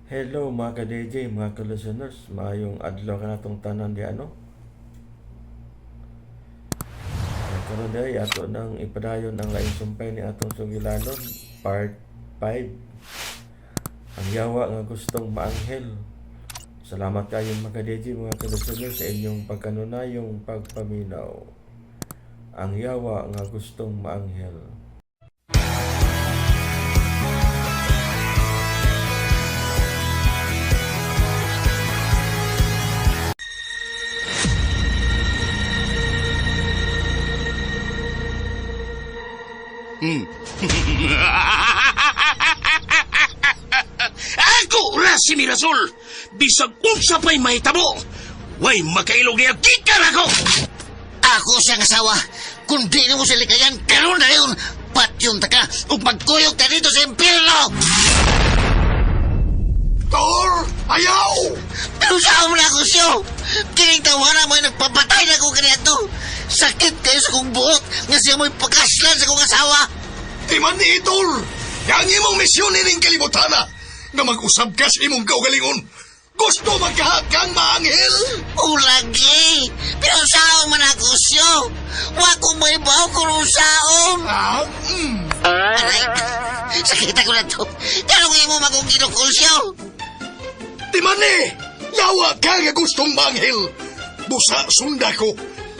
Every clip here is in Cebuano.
Hello mga ka-DJ, mga ka-listeners, maayong adlaw kanatong tanan di ano. Karon di ay ato nang ipadayon ang laing sumpay ni atong sugilanon, part 5. Ang yawa nga gustong maanghel. Salamat kayo mga ka-DJ, mga ka-listeners sa inyong pagkanunayong pagpaminaw. Ang yawa nga gustong maanghel. Ako ra si Mirasol! Bisag unsa pa'y mahitabo! Way makailog niya gikan ako! Ako siyang asawa. Kung di mo sila likayan, karon na yun. Patyon ta ka ug magkuyog ta dito sa impyerno. Tor! Ayaw! Pero saan mo na ako siyo? Kining tawana mo'y nagpapatay na ko kaniadto. Sakit kayo sa kong buot nga siya mo'y pagkaslan sa kong asawa. Di man ni Tor! Yang imong misyon ining kalibutana nga mag-usab ka sa imong kaugalingon. Gusto magkahakang maanghel? O lagi! Pero saan man ako siyo? Wa ko may baw kung saon. Ah, mm. Aray, sakit ako na to. Karong imo magong ginukol siyo. Di man ni! Yawa ka nga gustong maanghel! Busa sunda ko.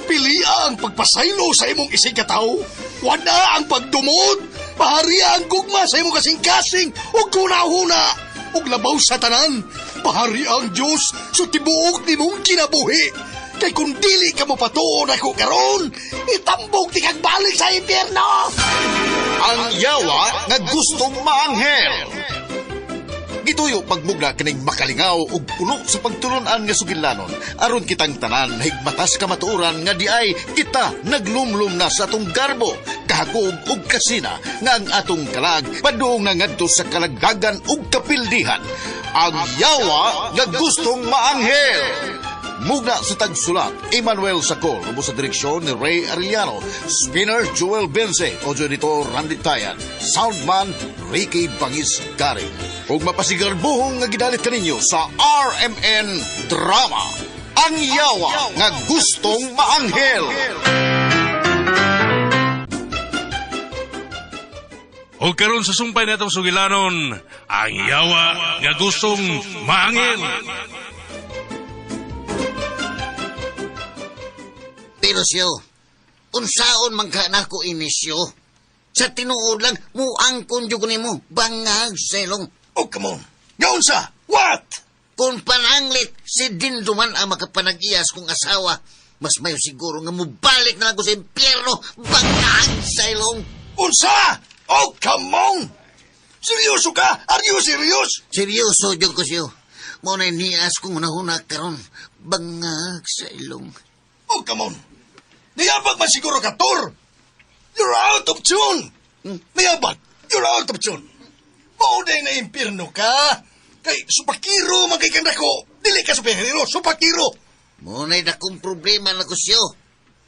Pili ang pagpasaylo sa imong isig katawo. Wala ang pagdumot. Pahari ang gugma sa imong kasing-kasing ug hunahuna. Ug labaw sa tanan. Pahari ang Diyos sa tibuok nimong kinabuhi. Kay kung dili ka mopatuon ako karon, itambog ti kag balik sa impyerno. Ang yawa nga gustong maanghel. Gituyo pagmugna kining makalingaw ug puno sa pagtulon-an nga sugilanon aron kitang tanan higmatas kamatuoran nga di ay kita naglumlum na sa atong garbo, kahakog ug kasina nga ang atong kalag padung na ngadto sa kalagdagan ug kapildihan. Ang yawa nga gustong maanghel. Mugna sa tagsulat, Emmanuel Sacol, ubos sa direksyon ni Ray Arellano, Spinner Joel Benze, audio editor Randy Tayan, Soundman Ricky Bangis Gary. Ug mapasigarbuhong nga gidalit kaninyo sa RMN Drama, Ang Yawa nga Gustong Maanghel. O karon sa sumpay natong sugilanon, ang yawa nga gustong maangil. Pero siyo, unsaon man ka nako inisyo? Sa tinuod lang, muangkon jud ko nimo, bangag selong. Oh, come on. Ngaon sa? What? Kung pananglit, si Dindo man ang makapanag-iyas kong asawa, mas mayo siguro nga mubalik na lang ko sa impyerno, bangag selong. Unsa? Oh, come on! Seryoso ka? Are you serious? Seryoso jud ko siyo. Mo na nias kong hunahuna karon, bangag sa ilong. Oh, come on. Niyabag man siguro ka, Tor. You're out of tune. Niyabag, you're out of tune. Mao day na impirno ka. Kay supakiro man kay kang dako. Dili ka supakiro, supakiro. Mo na dakong problema na ko siyo.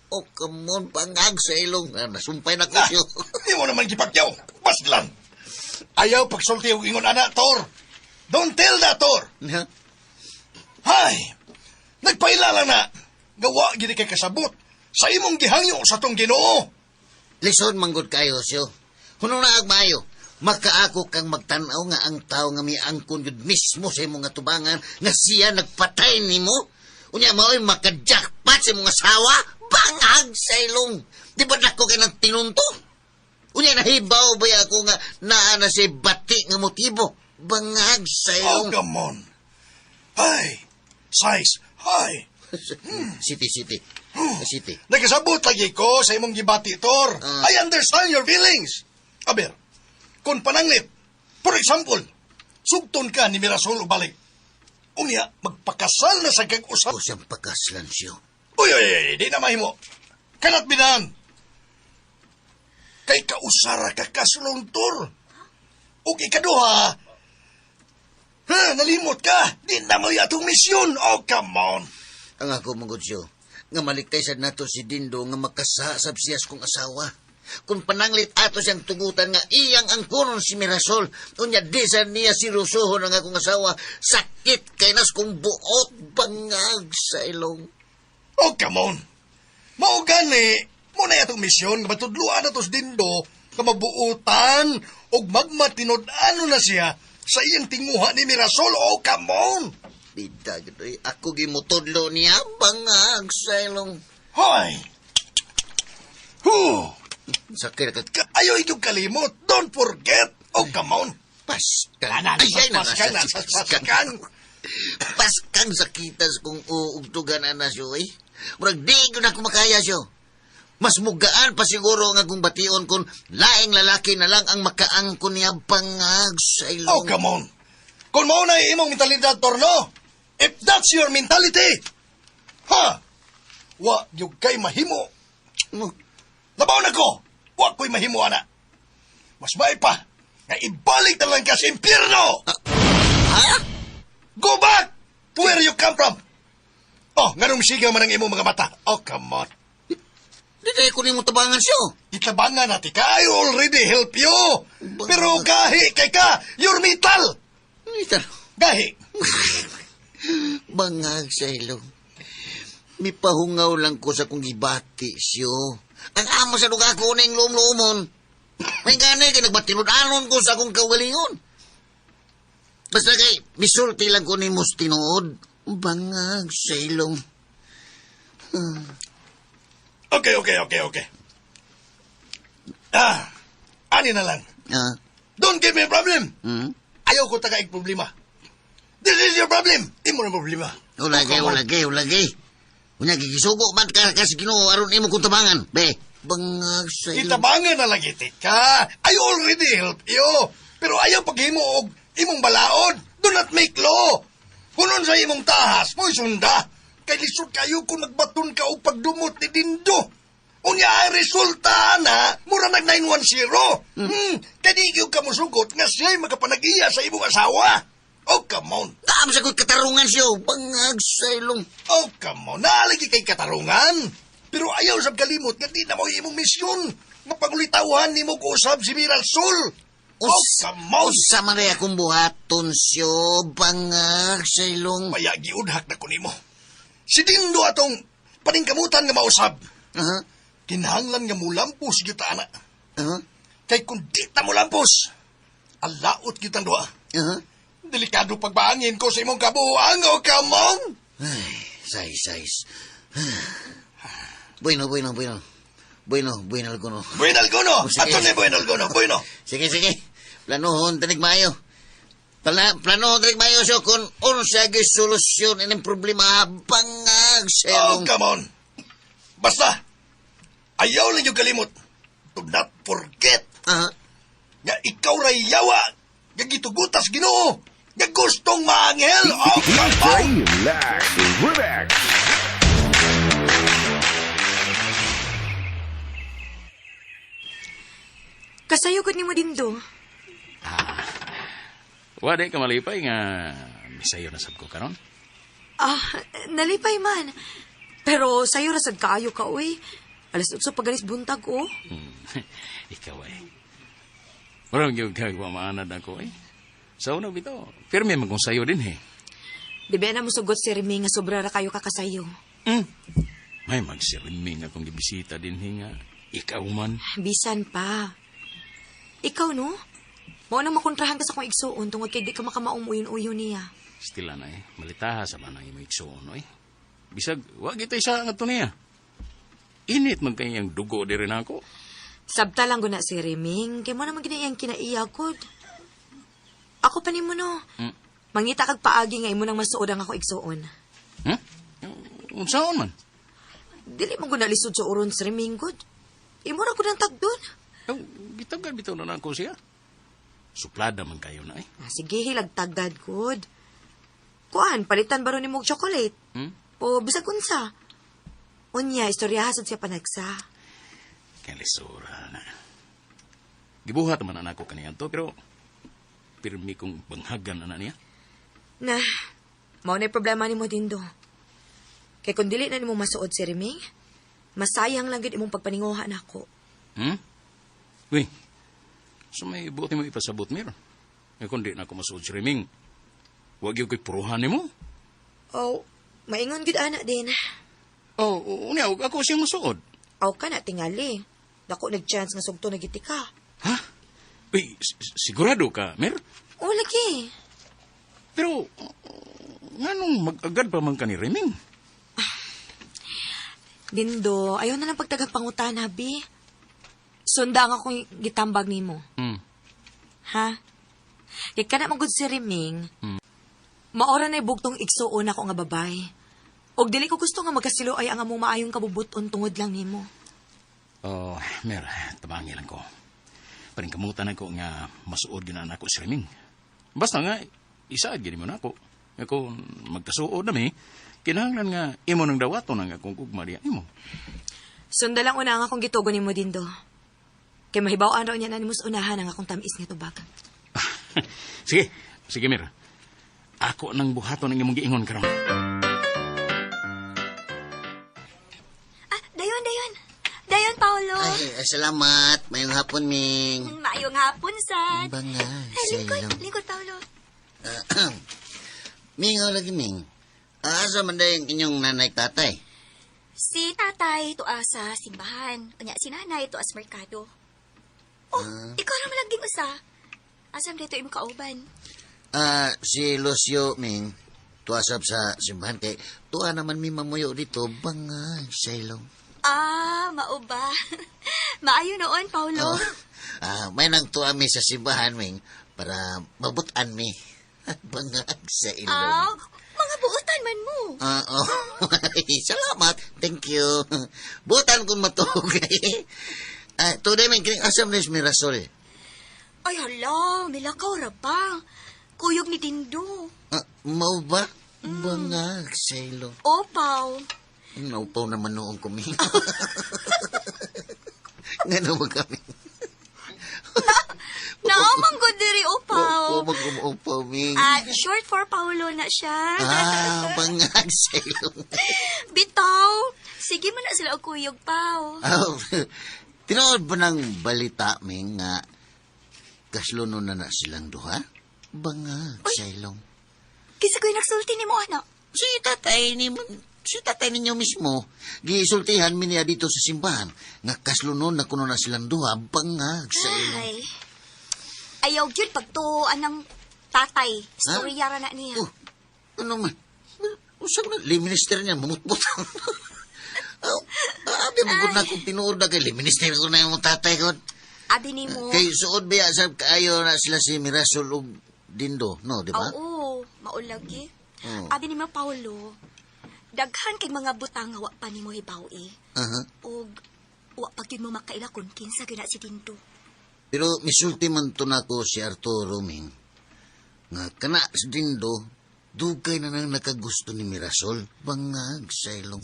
Oh, come on, bangag sa ilong. Ah, nasumpay na ko Ah, siyo. di mo naman gipagyaw. Baslan. Ayaw pagsulti og ingon ana, Tor. Don't tell that, Tor. Ha? Hay! Nagpailala na. Gawa gini kay kasabot sa imong gihangyo sa tong Ginoo. Lison manggod kayo siyo. Huno na agmayo. Makaako kang magtan-aw nga ang tao nga miangkon yun mismo sa imong atubangan nga siya nagpatay nimo. Unya mao'y makajackpot sa imong asawa, bangag sa ilong. Di ba nako kay nang tinunto? Unya nahibaw ba ako nga naa na siya bati nga motibo? Bangag sa Oh, ilong. come on. Hay! Size, hay! City, city. City. Nagkasabot lagi ko sa imong gibati, Tor. Ah. I understand your feelings. Aber, kung pananglit, for example, sugton ka ni Mirasol og balik. Unya, magpakasal na sa kag-usap. O siyang pagkaslan siyo. Uy, uy, uy, di na mahimo. Kanat binan. Kay kausara ka kasulong, Tor. Ug ikaduha, ha, nalimot ka. Di na mo atong misyon. Oh, come on. Ang ako manggod siyo, nga malikay sad nato si Dindo nga makasasab siya sa kong asawa. Kung pananglit ato siyang tugutan nga iyang angkonon si Mirasol, unya di sa niya sirusuhon ang akong asawa, sakit kay nas kong buot bangag sa ilong. Oh, come on. Mao gani, mo na atong misyon nga matudluan nato sa Dindo nga mabuutan og magmatinud-ano na siya sa iyang tinguha ni Mirasol. Oh, come on. Bida, gud, ako gimutudlo niya bangag sa ilong. Hoy! Huh! Sakit ka. Ayaw inyong kalimot. Don't forget. Oh, come on. Paskan. Ana, Ay, ay, paskan, paskan. Paskang sakitas kung uugtugan ana siyo, eh. Murag di ko na kumakaya siyo. Mas mugaan pa siguro ang akong bation kung laing lalaki na lang ang makaangkon niya bangag sa ilong. Oh, come on. Kung mao na imong mentalidad, Torno, if that's your mentality, ha? Wa yung kay mahimo. Mo, Labaw na ko. Wa ko'y mahimo, ana. Mas may pa, nga ibalik na lang ka sa impyerno. Ha? Go back to where you come from. Oh, nganong siga man ang imong mga mata. Oh, come on. Di tayo ko nimo tabangan siyo. Itabangan natin ka. I already help you. Pero gahi kay ka, you're metal. Ito. Gahi. Bangag sa ilong. Mipahungaw lang ko sa kong gibati siyo. Ang amo sa lugar ko ning lumlumon. May gani kay nagbatinod-anon ko sa akong kaugalingon. Basta kay misulti lang ko ni mos tinuod. Bangag sa ilong. Okay. Ah, ani na lang. Ah, Don't give me a problem. hmm? Ayaw ko tagaig problema. This is your problem. Imo na problema. Ulagay, ulagay, ulagay. Unya, gigisugo man ka kasi Ginoo aron imo kong tabangan. Be, bangag sa ilong. Itabangan na lang iti ka. I already help you. Pero ayaw paghimo og imong balaod. Do not make law. Kunon sa imong tahas, mo'y sunda. Kay lisod kayo kung nagbaton ka og pagdumot ni Dindo. Unya ang resulta na mura nag 910. Kay di gyud ka mosugot nga siya'y makapanag-iya sa imong asawa. Oh, come on. Taam sa ko'y katarungan siyo. Bangag sa ilong. Oh, come on. Naalagi kay katarungan. Pero ayaw sa kalimot nga di na mo imong misyon. Mapangulitawan nimo usab si Mirasol. Oh, come on. Usa man rin akong buhaton siyo. Bangag sa ilong. Maya giudhak na ko nimo. Si Dindo atong paningkamutan nga mausab. Aha, Kinahanglan nga mulampos gyud ta ana. aha, Kay kung di ta mulampos, alaot gyud ang duha. aha. Delikado pagbaangin ko sa imong kabuang. Oh, come on. Ay, sais, sais. Bueno, bueno, bueno. Bueno, bueno, alguno. Bueno alguno. Oh, sige. Ato ni bueno alguno. Bueno. Sige, sige. Planohon, tanig maayo. Planohon, tanig maayo siyo kung unsa gyud solusyon ining problema bangag sa Oh, ilong. come on. Basta, ayaw lang yung kalimot. Do not forget Aha. nga ikaw ray yawa, nga gitugutas Ginoo, nga gustong maanghel. Oh, come on. Relax, Remix. Kasayugod ni mo dindo. Wala ka malipay nga misayo na sab ko karon. Ah, nalipay man. Pero sayo ra sad kaayo ka uy. Alas 8 pagalis buntag oh. Ikaw ay. Murag gyud kag maanad ako eh. Sa una bitaw, pirmi man kung sayo din eh. Di ba na mo sugot si Remy nga sobra ra kayo kakasayo. May magsirmi nga kung gibisita din eh nga. Ikaw man. Bisan pa. Ikaw no? Mao nang makontrahan ka sa kong igsuon tungod kay di ka makamaong uyon-uyon niya. Stila na eh. Malitaha sa manang imong igsuon eh. Bisag, wa gitay sa nga to niya. Init man kay iyang dugo diri nako. Sabta lang guna si Reming, kay mo naman ginayang kinaiya gud. Ako pa nimo no. Mangita kag paagi nga imo nang masuod ang ako igsuon. Hmm? Unsaon man? Dili mo guna lisod sa uron si Reming gud. Imo ra gud ang tagdon. Oh, gitagad bitaw na nako siya. Suplada man kayo na eh. Ah, sige, hilagtagad gud. Kuan, palitan ba ron nimo og chocolate? Hmm? O bisag unsa? Unya, istoryaha sad siya panagsa. Kay lisura na. Gibuhat man na nako kaniya to pero pirmi kong banghagan na niya. Na, mao na problema nimo dindo. Kay kung dili na nimo masuod si Reming, masayang lang gid imong pagpaninguha nako. Hmm? Uy, so may buti mo ipasabot, Mir. Eh, kung di na ako masuod si Reming, wag yung ko'y puruhan nimo. Oh, maingon gid ana din. Oh, unya, ako siyang masuod. Aw ka na tingali. Dako nag-chance nga sugto na giti ka. Ha? Uy, sigurado ka, Mir? Oh, lagi. Pero, nganong mag-agad pa man ka ni Reming? Dindo, ayaw na lang pagtagag pangutana, bi. Sunda ang akong gitambag nimo. Ha? Kay kana man gud si Reming. Maora na bugtong igsuon ako nga babay. Og dili ko gusto nga magkasilo ay ang among maayong kabubuton tungod lang nimo. Oh, Mer, tabangi lang ko. Paningkamutan ako nga masuod ginaan ako si Reming. Basta nga, isaad gini mo na ako. Nga kung magkasuod na mi, kinahanglan nga imo nang dawaton ang akong gugma diya imo. Sunda lang una ang akong gitugon nimo Dindo. Kay mahibaw-an raw niya na nimo sa unahan ang akong tamis nga tubag. Sige, sige Mir. Ako nang buhaton ang imong giingon karon. Ah, dayon, dayon. Dayon, Paolo. Ay, ay, salamat. Mayong hapon, Ming. Maayong hapon, sad. Banga, Ay, lingkod, sa ilong. lingkod, Paolo. Ming, oh, lagi, Ming. Asa man daw yung inyong nanay tatay? Si tatay tuwa sa simbahan. Unya, si nanay tuwa sa merkado. Oh, ikaw naman laging usa. Asam dito imong kauban? Si Lucio, Ming, tuwasap sa simbahan kay tuwa naman mi mamuyo dito, banga, sa ilong. Ah, mao ba? Maayo noon, Paolo. Oh, may nang tuwa mi sa simbahan, Ming, para mabutan mi. Banga, sa ilong. Ah, mga buutan man mo. Ah, oh. Salamat. Thank you. Butan kung matuog. Today, Ming, kining asam ni Mirasol. Ay, hala, milakaw ra pa. Kuyog ni Dindo. Mao ba? Bangag sa ilong. Opaw. Naupaw naman noong kumi. Nga naman kami. Naamang ko diri, opaw. Oo, mag-umapaw, Ming. Ah, short for Paolo na siya. Bangag sa ilong. Bitaw. Sige man na sila og kuyog, Pao. Oh, tinuod ba ng balita, Ming, nga kasluno na na silang duha? Bangag sa ilong. Kinsa ko'y nagsulti nimo, anak? Si tatay ninyo mismo, gisultihan mi niya dito sa simbahan, nga kaslunon na kuno na silang duha, bangag sa ilong. Ay. Ayaw gyud pagtuoan ng tatay. Storya ra na niya. Oh, ano man? Usag na, li minister niya, mamutbot. Oh, abi mo gud na kung tinuod na kay li minister ko na yung tatay ko. Abi nimo. Kay suod biya sa kaayo na sila si Mirasol ug Dindo, no, di ba? Oo, maulagi. Oo. Abi nimo Paolo. Daghan kay mga butang nga wa pa nimo hibaw-i. Aha. Og wa pa gyud mo makaila kung kinsa gyud na si Dindo. Pero misulti man to nako si Arturo Ming. Nga kana si Dindo, dugay na nang nakagusto ni Mirasol, bangag sa ilong.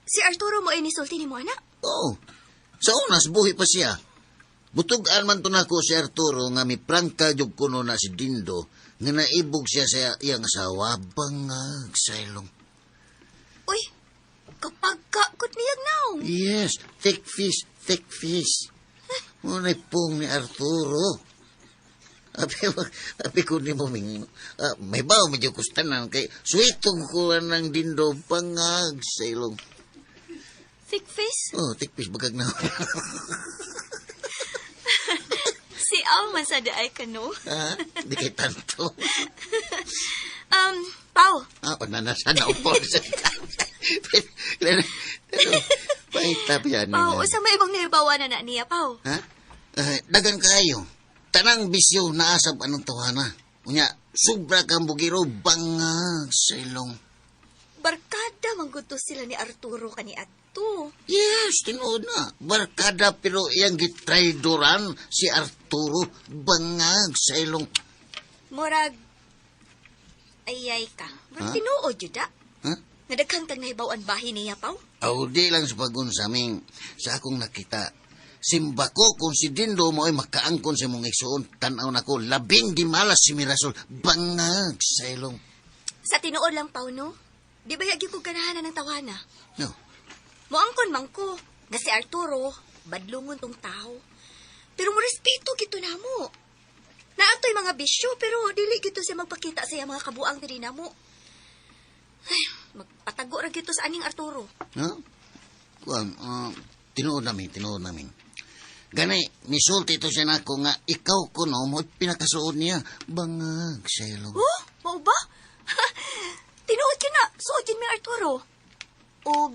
Si Arturo mo ay nisulti nimo anak. Oo. Sa unas, buhi pa siya. Butugan man to nako si Arturo nga mi prangka jud kuno na si Dindo nga naibog siya sa iyang asawa, bangag sa ilong. Uy, kapag ka niyag naong. Yes, thick fish, thick fish. Ngunay pong ni Arturo. Abi ko ni mo, Ming, may bawo medyo kustanan kay sweetong ko ng Dindo, bangag sa ilong. Thick face? Oh, thick fish, bagag na. Si Al man sa daay ka, no? Ah, di kay tanto. Pao, Pananasan na upo. Pero, pahitap yan. Pao, usa may ibang nahibawa na na niya, Pao. Ha? Dagan kayo. Tanang bisyo naasab anong tawana. Unya, sobra kang bugiro, bangag sa ilong. Barkada mangguto sila ni Arturo kani adto. Yes, tinuod na. Barkada pero iyang gitraydoran si Arturo, bangag sa ilong. Murag ayay ka. Murag Ha? tinuod jud ah. Ha? Nadaghan kag nahibaw-an bahin niya, Pao. Aw, di lang sa pagun sa aming, sa akong nakita. Simba ko kung si Dindo mo ay makaangkon sa mong igsuon, tanaw na ko, labing gimalas si Mirasol, bangag sa ilong. Sa tinuod lang, Pao, no? Di ba yagi ko ganahan na ng tawana? No. Moangkon man ko nga si Arturo, badlungon tong tao. Pero mo respeto gito namo. Naatoy mga bisyo pero dili gito siya magpakita sa iyang mga kabuang diri namo. Ay, magpatago ra gito sa aning Arturo. Ha? Kuan, tinuod namin, tinuod namin. Gani, nisulti ito siya nako nga ikaw kuno mo pinakasuod niya. Bangag sa ilong. Oh, mao ba? Tinuod gyud na, suod gyud mi Arturo. Og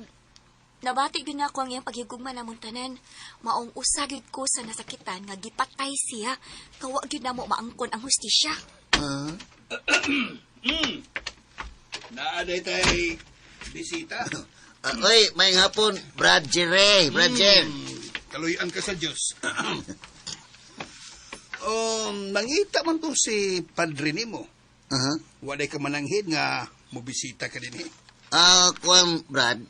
nabati gyud nako ang iyang paghigugma namong tanan. Maong usa gyud ko sa nasakitan nga gipatay siya. Kawa gyud namo maangkon ang hustisya. Ah? Naaday tay bisita. Oy, may hapon, Brad Jerry, Brad Jer. Kaluyan ka sa Diyos. Nangita man to si padre nimo. Aha. Walay ka mananghid nga mobisita ka din eh. Kuan Brad,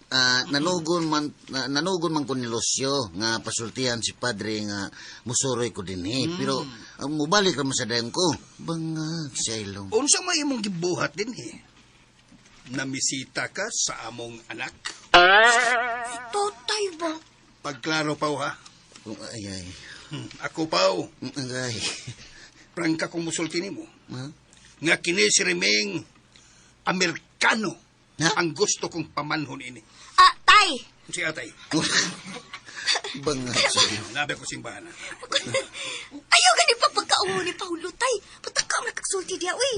nanugon man nanugon man ko ni Lucio nga pasultihan si padre nga musuroy ko dinhi. Pero mubalik ra man sa dayon ko. Bangag sa ilong. Unsa may imong gibuhat din eh? Namisita ka sa among anak. Tatay ba? Pagklaro pa ha. Oh, ay ay. Ako pa Ay. Prangka kong musulti nimo. Ha? Nga kini si Remeng Amerikano Ha? ang gusto kong pamanhon ini. Ah, tay! Si atay. Bangag sa ilong. Nabi ko simbahan. Ha? Ayaw gani pa pagkauwo ni Paulo, tay. Pataka ang nakagsulti diya, uy.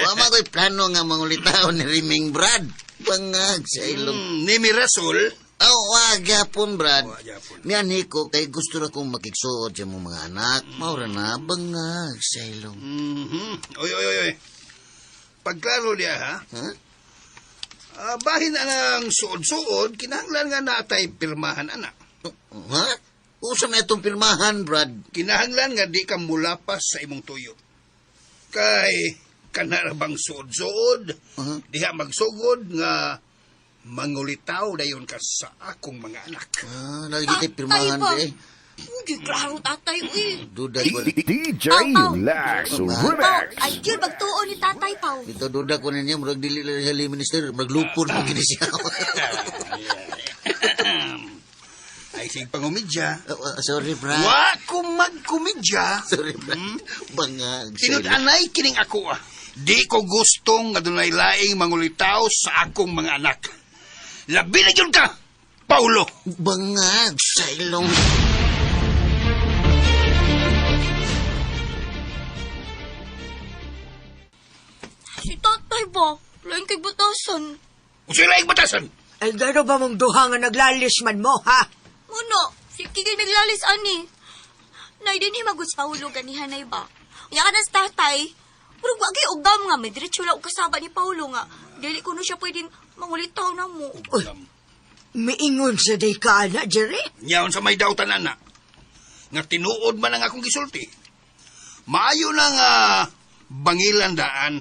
Wa man ko'y plano nga mangulitaon ni Riming Brad. Bangag sa ilong. Ni Mirasol. Oh, wa gyapon Brad. Wa gyapon. Nianhi ko kay gusto ra kong makigsuod sa imong mga anak. Maura na bangag sa ilong. Oy, oy, oy, oy. Pagklaro niya, ha? Ha? Bahin na ng suod-suod, kinahanglan nga natay pirmahan, anak. Ha? Usa na itong pirmahan, Brad. Kinahanglan nga di ka mulapas sa imong tuyo. Kay, kanarabang suod-suod, diha magsugod nga mangulitaw dayon ka sa akong mga anak. Ah, lagi tayo pirmahan Tatay ba? di eh. Hindi, klaro tatay, uy. Duda ko. DJ Pau, pau. Lex Pau, Remix. ay yun, magtuon ni tatay, Pau. Ito duda ko ninyo, murag dili lang siya minister, murag lupon mo gini siya. Ay, sige pangumidya. Sorry, Brad. Wa ko magkumidya. Sorry, Brad. Bangag. sa ilong. Tinud-anay kining ako ah. Di ko gustong nga dunay laing mangulitaw sa akong mga anak. Labi na yun ka, Paulo! Bangag sa ilong. Si tatay ba? Lain kay batasan. Unsay laing batasan? Ay, gano'n ba mong duha nga naglalis man mo, ha? Muna, si Kigil naglalis ani. Nay, din himagod sa Paulo ganihan nay ba? Unya ka na sa tatay. Murag wagi ugam nga, may diretso lang og kasaba ni Paulo nga. Dili ko no siya pwedeng mangulitaw na mo. Uy, miingon sa day ka, ana, Jerry. Nyaon sa may dautan ana. Nga tinuod man ang akong gisulti. Maayo na nga bangilan daan.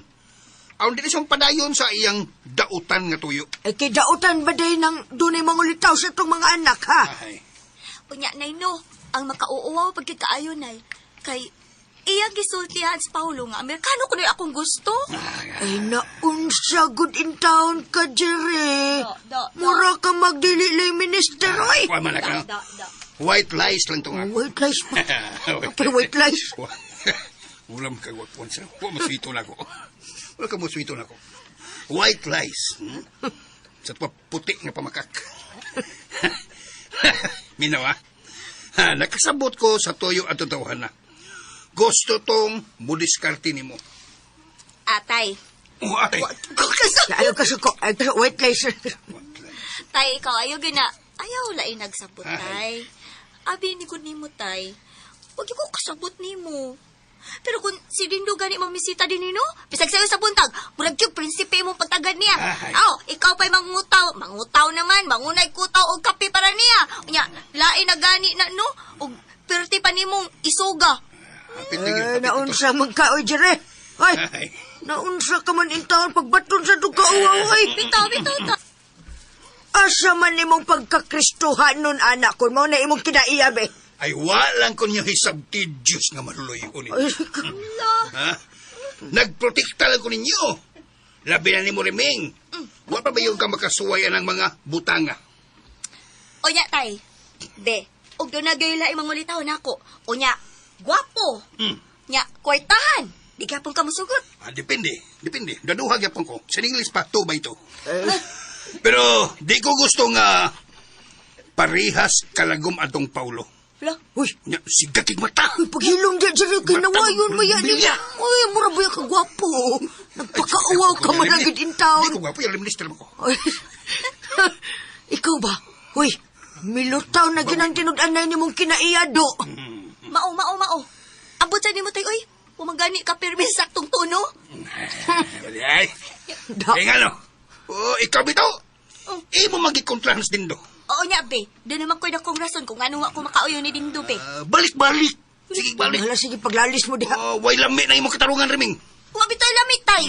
Aron dili siyang padayon sa iyang dautan nga tuyo. Ay, kay dautan ba day nang dunay mangulitaw sa itong mga anak, ha? Ay, Unya nay no, ang makauuwaw pagkikaayo nay. Kay iyang gisultihan si Paulo nga Amerikano kuno'y akong gusto. Ay, naunsa good in town ka, Jerry. Da, da, da. Mura ka magdili lay minister, oy. kuha man na ka. Da, da. White lies lang tong ako. White lies pa. Okay, white lies. Wala mo kagwakwan sa. Wala mo swito na ako. Wala ka mo swito na ako. White lies. Sa tuwa puti nga pamakak. Minaw ah. Ha, nakasabot ko sa toyo at totohan na. Gusto tong mudiskarte nimo. Atay. Oh, atay. Ayaw ka suko. Ayaw ka white lies. Tay, ikaw ayaw gina. Ayaw lain nagsabot, tay. Abi ni gud nimo, tay. Wag ko kasabot nimo. Pero kung si Dindo gani mamisita din nino, bisag sayo sa buntag, murag gyud prinsipe imong pagtagad niya. Ay. Aw, ikaw pa'y mangutaw, mangutaw naman, mangunay kutaw og kape para niya. Unya, lain na gani na no, og perti pa nimong isuga. Hapit na gyud, Ay, hapit na to. naunsa man ka, oy, Jerry. Ay, Ay. naunsa ka man in town pagbaton sa dugkauwaw, oy. Bitaw, bitaw ta. Asa man imong pagkakristuhan nun, anak, kung mao na imong kinaiyab, eh. Ay, walang ko niyo hisabti Diyos nga maluloy ko ninyo. Ay, Ha? Nagprotekta lang ko ninyo. Labi na ni mo Reming. Wa pa ba yung ka makasuwayan ng mga butanga? Unya, tay. Be, Og doon na gayo laing mangulitaw nako. Unya, gwapo. Nya, kwartahan. Di ka pong kamusugot. Ah, depende, depende. Daduha gyapon ko. Sa English pa, 2 by 2. Pero di ko gusto nga parihas kalagom atong Paulo. Wala. Uy, Nya, sigatig mata. uy, paghilom dyan dyan, kinawayon mo yan. Bilya. Uy, mura ba yung kagwapo? Nagpakauaw ka man agad in town. Di ko gwapo, yung minister mo ko. Ay, Ikaw ba? Uy, milutaw na ginang tinud-anay ni mong kinaiyado. Mao, mao, mao. Abot sa nimo tay, oy. Pumagani ka pirmi sa saktong tono. Ay, Da, ay nga no. Oh, ikaw bitaw. Imo magikontrahans din do. Oo nya, be. Doon naman ko'y dakong rason kung ano ako makauyo ni Dindo, be. Ah, balik, balik. Sige, balik. Hala, sige, paglalis mo diha. Oh, way lami na imong katarungan, Reming. Wa bitaw lami, tay.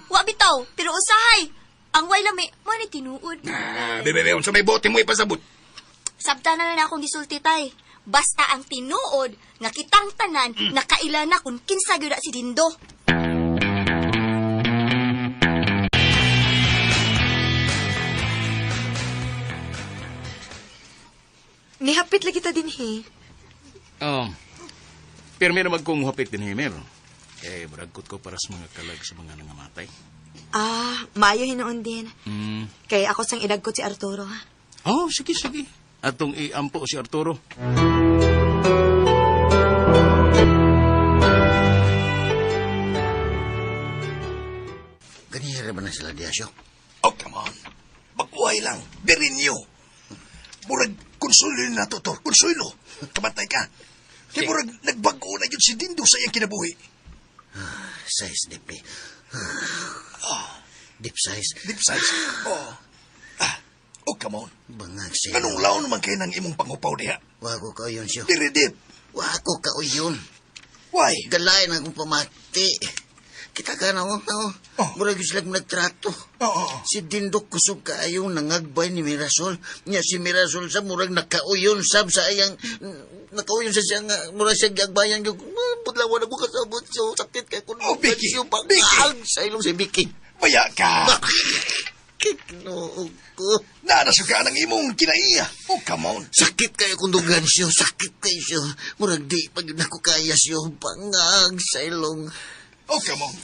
Wa bitaw, pero usahay. Ang way lami, mo ni tinuod. Ah, bebe, bebe, unsa may bote mo ipasabot? Sabta na lang akong gisulti, tay. Basta ang tinuod nga kitang tanan nakaila na kung kinsa gyud na si Dindo. Nihapit lagi ta din he. Oh, pero meron magkong hapit din, Mer. Eh, baragkot ko para sa mga kalag sa mga nangamatay. Ah, maayo hinuon din. Hmm. Kay ako sang idagkot si Arturo. ha? Oh, sige, sige. Atong iampo si Arturo. Ganihira ba na sila diya siyo? Oh, come on. Magbuhay lang. Birinyo. Murag, konsuelo na to, Tor. Konsuelo. Kamatay ka. Kaya murag, nagbago na yun si Dindo sa iyang kinabuhi. Size, deep eh. Deep size. Deep size. Oh. Ah. Oh, come on. Bangag siya. Anong laon naman kayo ng imong pangupaw diha? Wa ko kauyon siyo. Diri deep. Wa ko kauyon. Why? Galay na akong pamati. Kita ka na, oh. oh. Oh. Murag yun sila nagtrato. Oo, oo. Si Dindo kusog kaayo nangagbay ni Mirasol. Nya si Mirasol sa murag nakauyon sab sa ayang nakauyon sa siya nga murag siya giagbayan gyud. Budlawan ako kasabot so sakit kay kun. Oh, Vicky, Siyo, Vicky. bangag sa ilong si Vicky. Baya ka. Bakit no ko? Nanasuka ng imong kinaiya. Oh, come on. Sakit kayo kung dugan siyo, sakit kayo siyo. Murag di pag nako kaya siyo, bangag sa ilong. Oh, come on.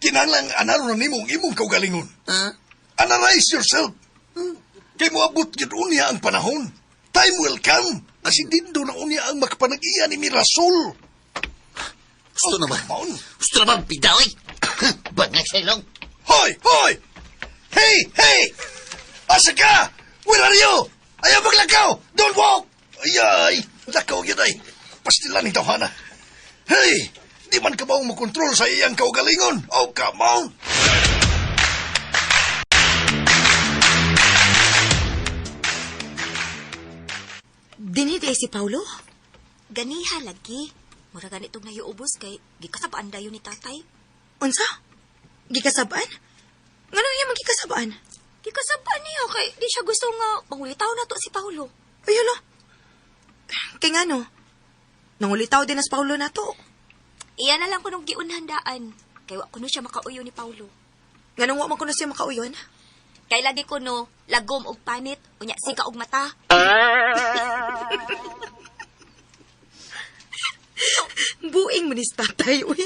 Kinahanglan anaro na nimo ang imong kaugalingon. Ha? Analyze yourself. Kay moabot gyud unya ang panahon. Time will come. Asi Dindo na unya ang makapanag-iya ni Mirasol. Gusto na ba? Come on. Gusto na ba bidaw eh? Bangag sa ilong. Hoy! Hoy! Hey! Hey! Asa ka? Where are you? Ayaw maglakaw! Don't walk! Ay, ay! Lakaw yun ay! Pastilan ni tawhana. Hey! Di man ka maong makontrol sa iyang kaugalingon. Oh, come on! Dinhi di ay si Paulo? Ganiha lagi. Mura ganitong nayuubos kay gikasabaan dayon ni tatay. Unsa? Gikasabaan? Ngano niya magikasabaan? Gikasabaan niya kay di siya gusto nga mangulitaw na to si Paulo. Ay, hala. Kay ngano? Nangulitaw din as Paulo na to. Iya na lang kunong giunhandaan. Kay wa kuno siya makauyo ni Paulo. Nganong wa man ko na siya makauyon? Kay lagi kuno lagom og panit, unya sika og mata. Buing man ni si tatay, uy.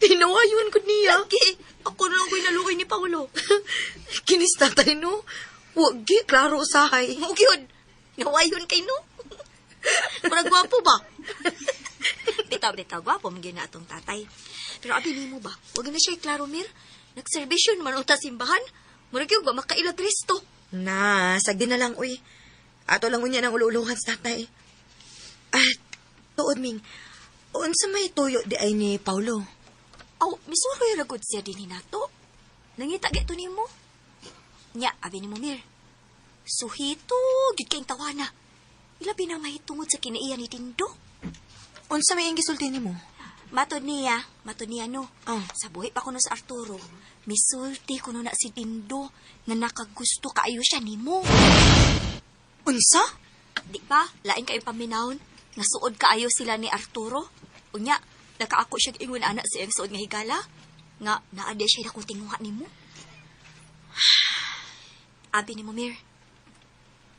Tinawayon ko niya. Lagi, ako na lang ko'y naluoy ni Paulo. Kinis tatay, no? Wag, klaro usahay. Mao gyud. Nawayon kay no. Murag gwapo ba? Bitaw bitaw gwapo man gyud na atong tatay. Pero abi nimo ba? Wag na siya klaro mir. Nagserbisyo man unta simbahan. Murag gyud ba makaila Kristo. Na, sagdi na lang, uy. Ato lang unya ng ululuhan sa tatay. Ah, tuod, Ming. Unsa may tuyo di ay ni Paulo? Aw, misuroy ra gud siya dinhi nato. Nangita gyud to nimo. Nya, abi nimo Mir. Suhito gyud kay tawana. Ilabi na mahitungod sa kinaiya ni Dindo. Unsa may ang gisulti nimo? Matod niya, matod niya no. Oh. Sa buhi pa kuno sa Arturo, misulti kuno na si Dindo nga nakagusto kaayo siya nimo. Unsa? Di ba? Lain kayo paminawon. Nasuod kaayo sila ni Arturo. Unya, nakaako siya ingon ana sa iyang suod nga higala. Nga naa di siya dakong tinguha nimo. Abi ni Mir.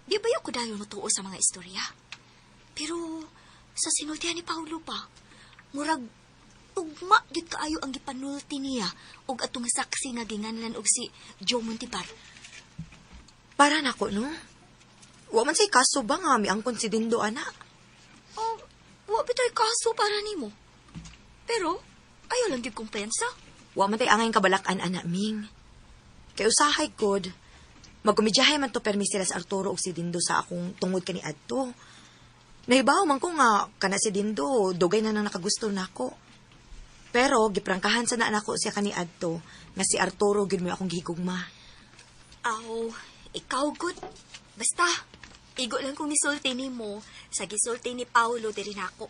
Di ba yung kudayon mo tuo sa mga istorya? Pero sa sinultihan ni Paulo pa, murag ugma gyud kaayo ang gipanulti niya og atong saksi nga ginganlan og si Joe Montibar. Para nako, no? Wa man say kaso ba nga miangkon si Dindo, ana? Oh, wa bitay kaso para nimo. Pero ayaw lang gyud kumpensa. Wa man tay angay kabalakan, ana, Ming. Kay usahay god, magkumidyahay man to permi sila sa Arturo og si Dindo sa akong tungod kani adto. Nahibaw man ko nga kana si Dindo, dugay na nang nakagusto nako. Pero giprangkahan sa na nako siya kani adto nga si Arturo gyud mo akong gihigugma. Aw, ikaw good. Basta, igo lang kong nisulti nimo sa gisulti ni Paulo diri nako.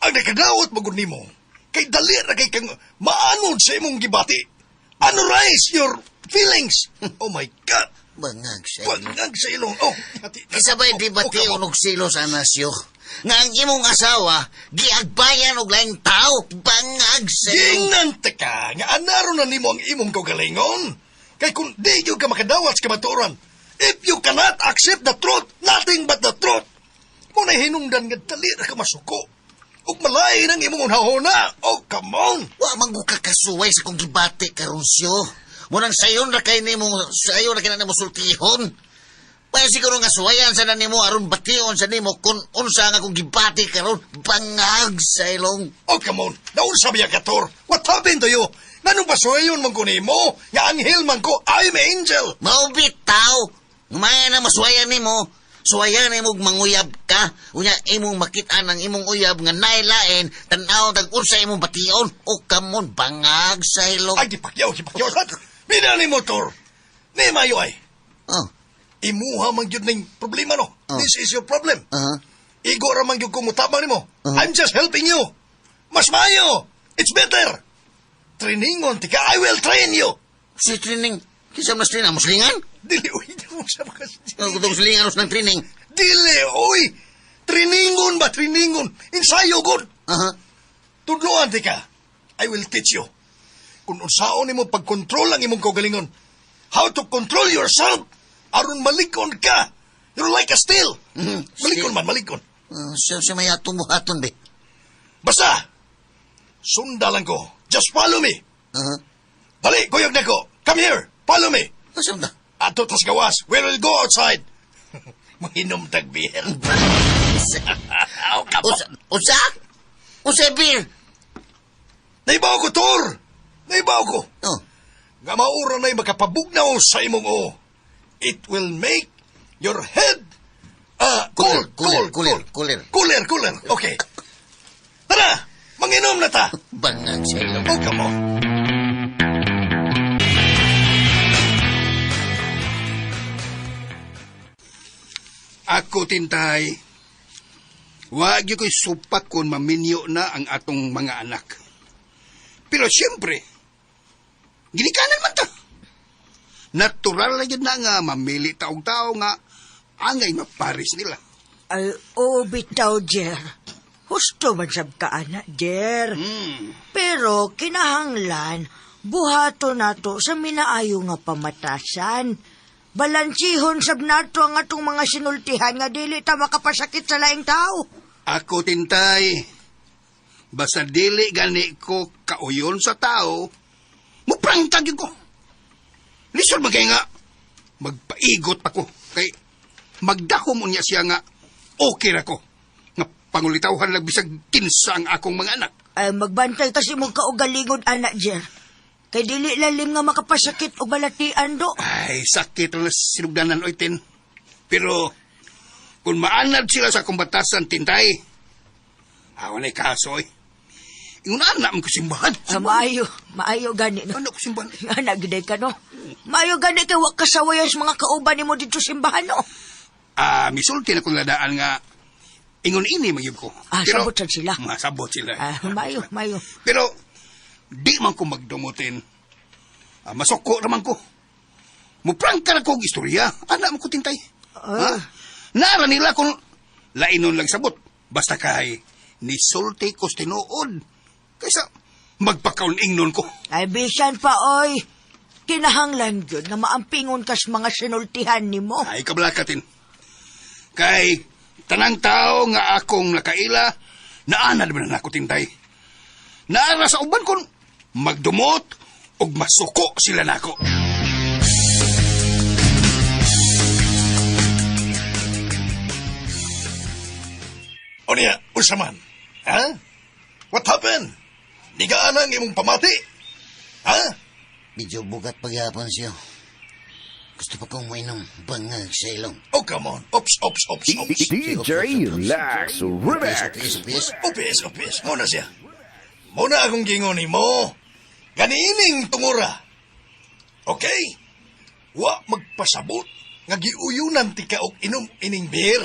Ang nakadawat magud nimo kay dali ra kay kang maanod sa imong gibati. Analyze your feelings. Oh my God. Bangag sa ilong. Bangag sa ilong. Oh, ati. Isabay di ba Oh, come on. og silos anasyo? Nga ang imong asawa, giagbayan og laing tao, bangag sa ilong. Gingnan ta ka nga anaro na nimo ang imong kaugalingon. Kay kung di gyud ka makadawat sa kamatuoran, if you cannot accept the truth, nothing but the truth. Mo na hinungdan nga dali ra ka masuko. Ug malain ang imong unahona. Oh, come on. Wa man ko kakasuway sa kong gibati karon siyo. Munang sayon ra kay nimo, sayon ra kay nimo sultihon. Kaya siguro nga suwayan sa na nimo aron bation sa nimo kung unsa nga akong gibati karon bangag sa ilong. Oh, come on. Naunsa biya ka, Tor? What happened to you? Nganong pasuwayon man ko nimo? Nga anghel man ko, I'm angel. Mao bitaw. Ngumaya na masuwayan nimo. Suwayan nimo og manguyab ka. Unya imong makit-an ang imong uyab nga nailain tan-aw tag unsa imong bation. O come on, bangag sa ilong. Ay, gipakyaw, gipakyaw. Bina ni mo, Tor. Ni mayo ay. Oh, Imuha man gyud ning problema, no? Oh. This is your problem. aha. Igo ra man gyud ko mutabang nimo. Uh-huh. I'm just helping you. Mas maayo. It's better. Trainingon tika. I will train you. Si training. Kinsa man training? Muslingan? Dili uy, di mo sa mga Oh, kutong silingan ng training. Dili uy. Trainingon ba trainingon? Ensayo gud. Aha. Tudloan tika. I will teach you. Kung unsaon nimo pagkontrol ang imong kaugalingon. How to control yourself aron malikon ka. You're like a steel. Mhm. Malikon man, malikon. Siya may atong buhaton be. Basta, sundalan ko. Just follow me. Aha. Dali, kuyog na ko. Come here, follow me. Asa man ta? Ato tas gawas. We will go outside. Manginom tag beer. Oh, come on. Unsa? Unsa? Unsa beer? Naibaw ko, Tor. Naibaw ko. Oh. Nga maura na'y makapabugnaw sa imong o. It will make your head Cooler, cold, cold, cooler, cold. cooler. Cooler, cooler. Okay. Tara, manginom na ta. Bangag sa ilong. Oh, come on. Ako tintay. Wag gyud ko'y supak kung maminyo na ang atong mga anak. Pero siyempre, ginikanan man ta. Natural na gyud na nga mamili ta og tao nga angay maparis nila. Ay, oo, bitaw, Jer. Husto man sab ka, ana, Jer. Pero, kinahanglan, buhato nato sa minaayo nga pamatasan. Balansihon sab nato ang atong mga sinultihan nga dili ta makapasakit sa laing tao. Ako tintay, basta dili gani ko kauyon sa tao, muprangka gyud ko. Lisod man kay nga, magpaigot pa ko. Kay magdahom unya siya nga, okay ra ko. Nga pangulitawhan lang bisag kinsa ang akong mga anak. Ay, magbantay kasi mo kaugalingon, ana, Jer. Kay dili lalim nga makapasakit o balatian do. Ay, sakit na sinugdanan oy, Tin. Pero, kung maanad sila sa akong batasan, tintay, awa na'y kaso, oy. Ingon anak mo ko simbahan. Ah, maayo, maayo gani no. Ano ko simbahan? Anak, giday ka no. Maayo gani kay wa kasawayan sa mga kauban nimo dito simbahan no. Ah, misulti na kong ladaan nga ingon ini magyud ko. Ah, sabot sad sila. Masabot sila. Ah, maayo, maayo. Pero di man ko magdumutin. Ah, masoko naman ko. Muprangka na ko og istorya. Anak mo ko tintay. Ah. Ha? Nara nila kung lainon lang sabot. Basta kay Nisulti ko sa tinuod. Kaysa magpakauningnon ko. Ay, bisan pa, oy. Kinahanglan yun nga maampingon kas mga sinultihan nimo. Ay, kablakatin. Kay, tanang tao nga akong nakaila, naana naman na ako tintay. Naara sa uban kon magdumot ug masuko sila nako. O niya, unsa man? Ha? What happened? Nigaan ang imong pamati? Ha? Medyo bugat paghapon siyo. Gusto pa kong mainom bangag sa ilong. Oh, come on. Ops, ops, ops, ops. DJ Lax Remix. Upis, upis. Upis, upis. Muna siya. Muna akong gingon mo. Ganiining tungura. Okay? Wa magpasabot nga giuyunan ti ka og inom ining beer.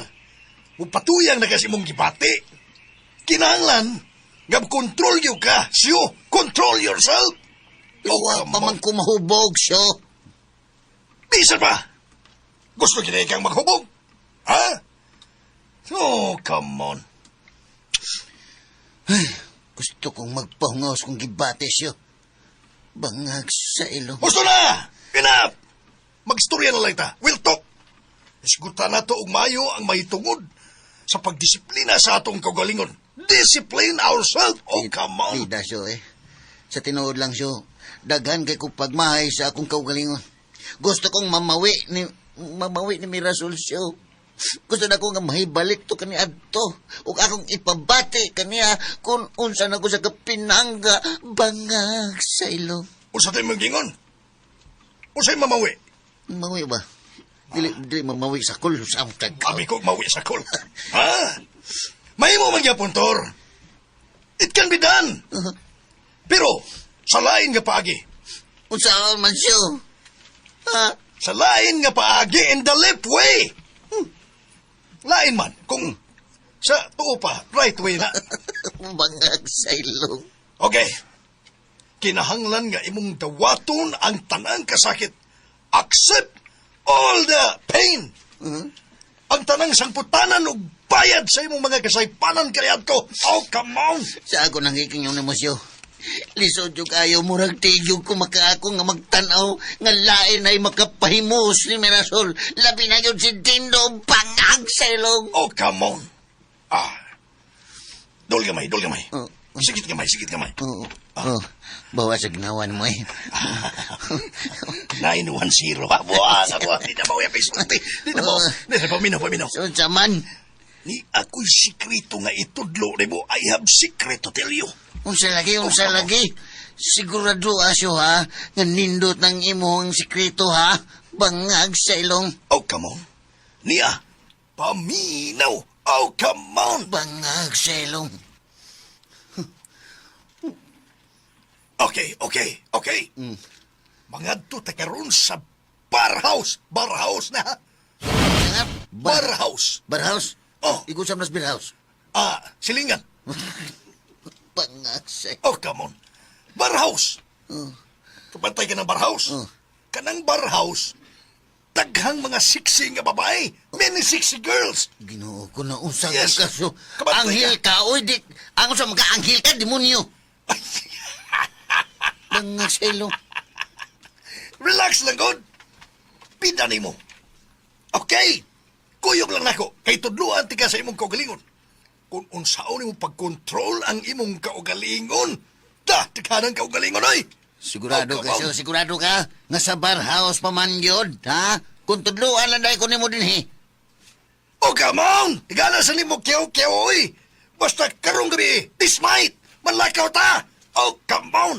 Mupatuyang na kasi mong gibati. Kinahanglan nga control you ka. Siyo, control yourself. Oh, Wa come pa on. man ko mahubog siyo. Bisa pa! Gusto kini kang maghubog? Ha? Oh, come on. Gusto kong magpahungaw kung gibate siyo. Bangag sa ilong. Gusto na! Enough! Magstorya na lang ta. We'll talk. Isgutan na to og mayo ang mahitungod sa pagdisiplina sa atong kaugalingon. Discipline ourselves. Oh, come on. Bida siyo eh. Sa tinuod lang siyo. Daghan kay kong pagmahay sa akong kaugalingon. Gusto kong mamawi ni Mirasol siyo. Gusto na ko nga mahibalik to kani adto ug akong ipabati kaniya kung unsa na ko sa kapinangga bangag sa ilong. Unsa tayo mong gingon? Unsay mamawi? Mawi ba? Dili dili mamawi sa kul sa among tag. Abi ko mawi sa kol. Ha? Mahimo man gyapon, Tor. It can be done. Pero, sa lain nga paagi. Unsa man siyo? Ha? Sa lain nga paagi in the left way. Lain man kung sa tuo pa, right way na. Bangag sa ilong. Okay. Kinahanglan nga imong dawaton ang tanang kasakit. Accept all the pain. Ang tanang sangputanan ug bayad sa imong mga kasaypanan kaniadto. Oh, come on. Sa ako nang iking yung nemosyo. Lisod yung ayaw, murag tigyo ko makaako nga magtanaw nga lain ay makapahimus ni Mirasol. Labi na yun si Dindo, bangag sa ilong. Oh, come on. Ah. Dol gamay, dol gamay. Oh. Sikit gamay, sikit gamay. Oo, oh, bawa sa ginawan mo eh. 910. Ah, buwan, buwan. Di na mo yung pisulti. Di na mo. Di na, paminaw, paminaw. So, unsa man, Ni ako'y sikreto nga itudlo nimo. I have secret to tell you. unsa lagi, unsa lagi. Sigurado asyo ha, nga nindot ng imong sikreto ha, bangag sa ilong. Oh, come on. Niya, paminaw. Oh, come on. Bangag sa ilong. Okay. Mangadto ta karon sa bar house. Bar house na. ha? Bar house. Barhouse? Oh. Igusam nas beer house. Ah, silingan. Bangag sa Oh, come on. Bar house. Kapantay ka ng bar house. Oh. Kanang bar house, daghang mga sexy nga babae. Many sexy girls. Ginoo ko na unsa Yes. ka so. Kabantay Anghel ka oy di ang unsa mga anghel ka demonyo. Bangag sa ilong. Relax lang, God. Pida nimo. Okay. Kuyog lang nako. Kay tudluan ti ka sa imong kaugalingon. Kung unsaon nimo pagkontrol ang imong kaugalingon. Da, tikanan kaugalingon oy. Sigurado Oh, ka come siyo, on. sigurado ka nga sa bar house pa man yun, ha? Kung tudluan lang dahil ko nimo dinhi. Oh, come on! Tigana sa nimo kiyaw-kiyaw, oy! Basta karong gabi, this night, manlakaw ta! Oh, come on!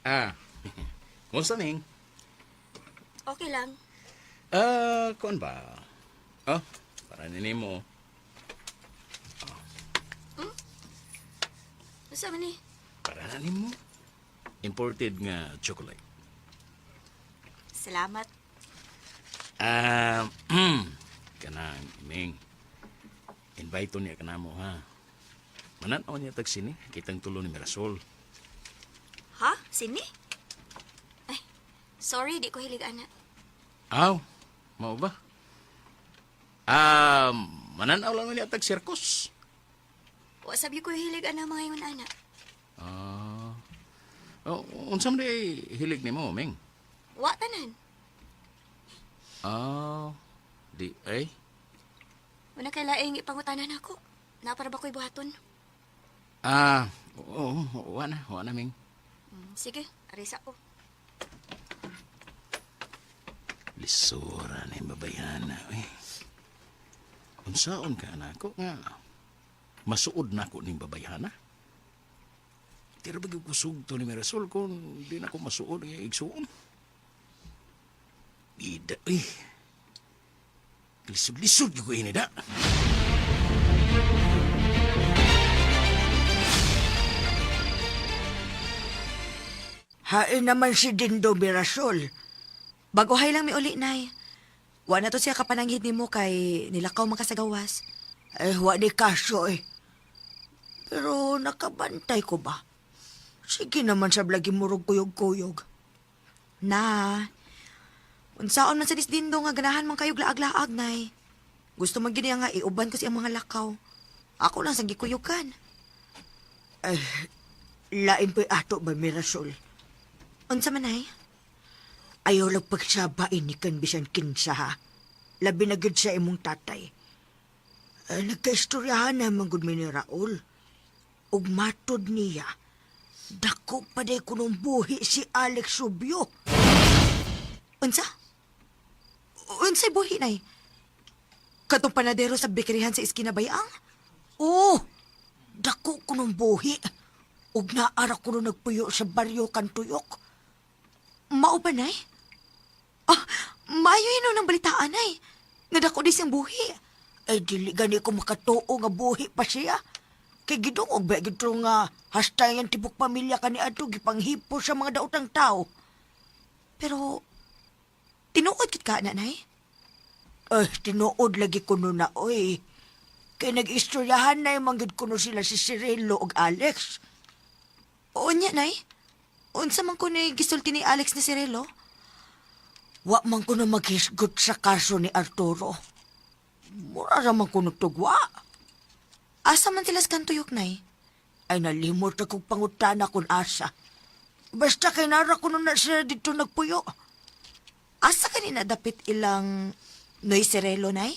Ah, kumusta ning? Okay lang. Ah, kuan ba? Oh, para nini mo. Unsa man ni? Para na nimo. Imported nga chocolate. Salamat. Ah, kanang ning. Invite niya kanamo ha. Mananaw niya tag sini, kitang tulo ni Mirasol. Ha? Sini? Ay, sorry, di ko hilig ana. Aw, mao ba? Mananaw lang ni atag sirkus. Wa sabi ko hilig ana mga ingon ana. Ah. Oh, unsa man di hilig nimo, Ming? Wa tanan. Ah, di ay. Wala kay laing ipangutanan ako. Napara ba ko'y buhaton? Ah, oo, wa na, Ming. Sige, arisa ko. Lisura na yung babayana, eh. Unsaon ka na ako nga. Masuod na ako ning babayhana. Tira ba gyud kusog to ni Mirasol kung di na ako masuod nga igsuon. Ida, eh. Lisod-lisod gyud ko ini da. Hain naman si Dindo Mirasol. Baguhay lang mi uli, Nay. Wa na to siya kapananghid nimo kay nilakaw man ka sa gawas. Eh, wa ni kaso eh. Pero nakabantay ko ba? Sige naman sa lagi murog kuyog-kuyog. Na, unsaon man sa disdindo nga ganahan man kayo laag-laag, Nay. Gusto man gid niya nga iuban ko siyang mga lakaw. Ako lang sang gikuyukan. Eh, lain pa'y ato ba, Mirasol? Unsa man, Nay? Ayaw lang pagsabain ni kan bisan kinsa ha. Labi na gid sa imong tatay. Eh, nagkaistoryahan naman gud mi ni Raul. Ug matod niya, dako pa day kunong buhi si Alex Rubio. Unsa? Unsay buhi, Nay? Katong panadero sa bikirihan sa iskina bayang? Oo, dako kunong buhi. Ug naara kuno nagpuyo sa baryo kantuyok. Mao ba, Nay? Ah, maayo yun ng balitaan, Nay. Nga dako di siyang buhi. Ay, dili gani ko makatuo nga buhi pa siya. Kay gidungog ba gid to nga hasta yang tibok pamilya kani adto gipanghipo sa mga daotang tao. Pero, tinuod kit ka na, Nay? Eh, tinuod lagi kuno na, oy. Kay nag-istoryahan na yung manggid kuno sila si Cirilo ug Alex. Oo niya, Nay. Unsa man ko ni gisulti ni Alex ni Cirilo? Wa man kuno maghisgot sa kaso ni Arturo. Mura ra man kuno tugwa. Asa man sila sa kantuyok, Nay? Ay nalimot akong pangutana kung asa. Basta kay nara kuno na sila dito nagpuyo. Asa kanina dapit ilang Noy Cirilo, Nay?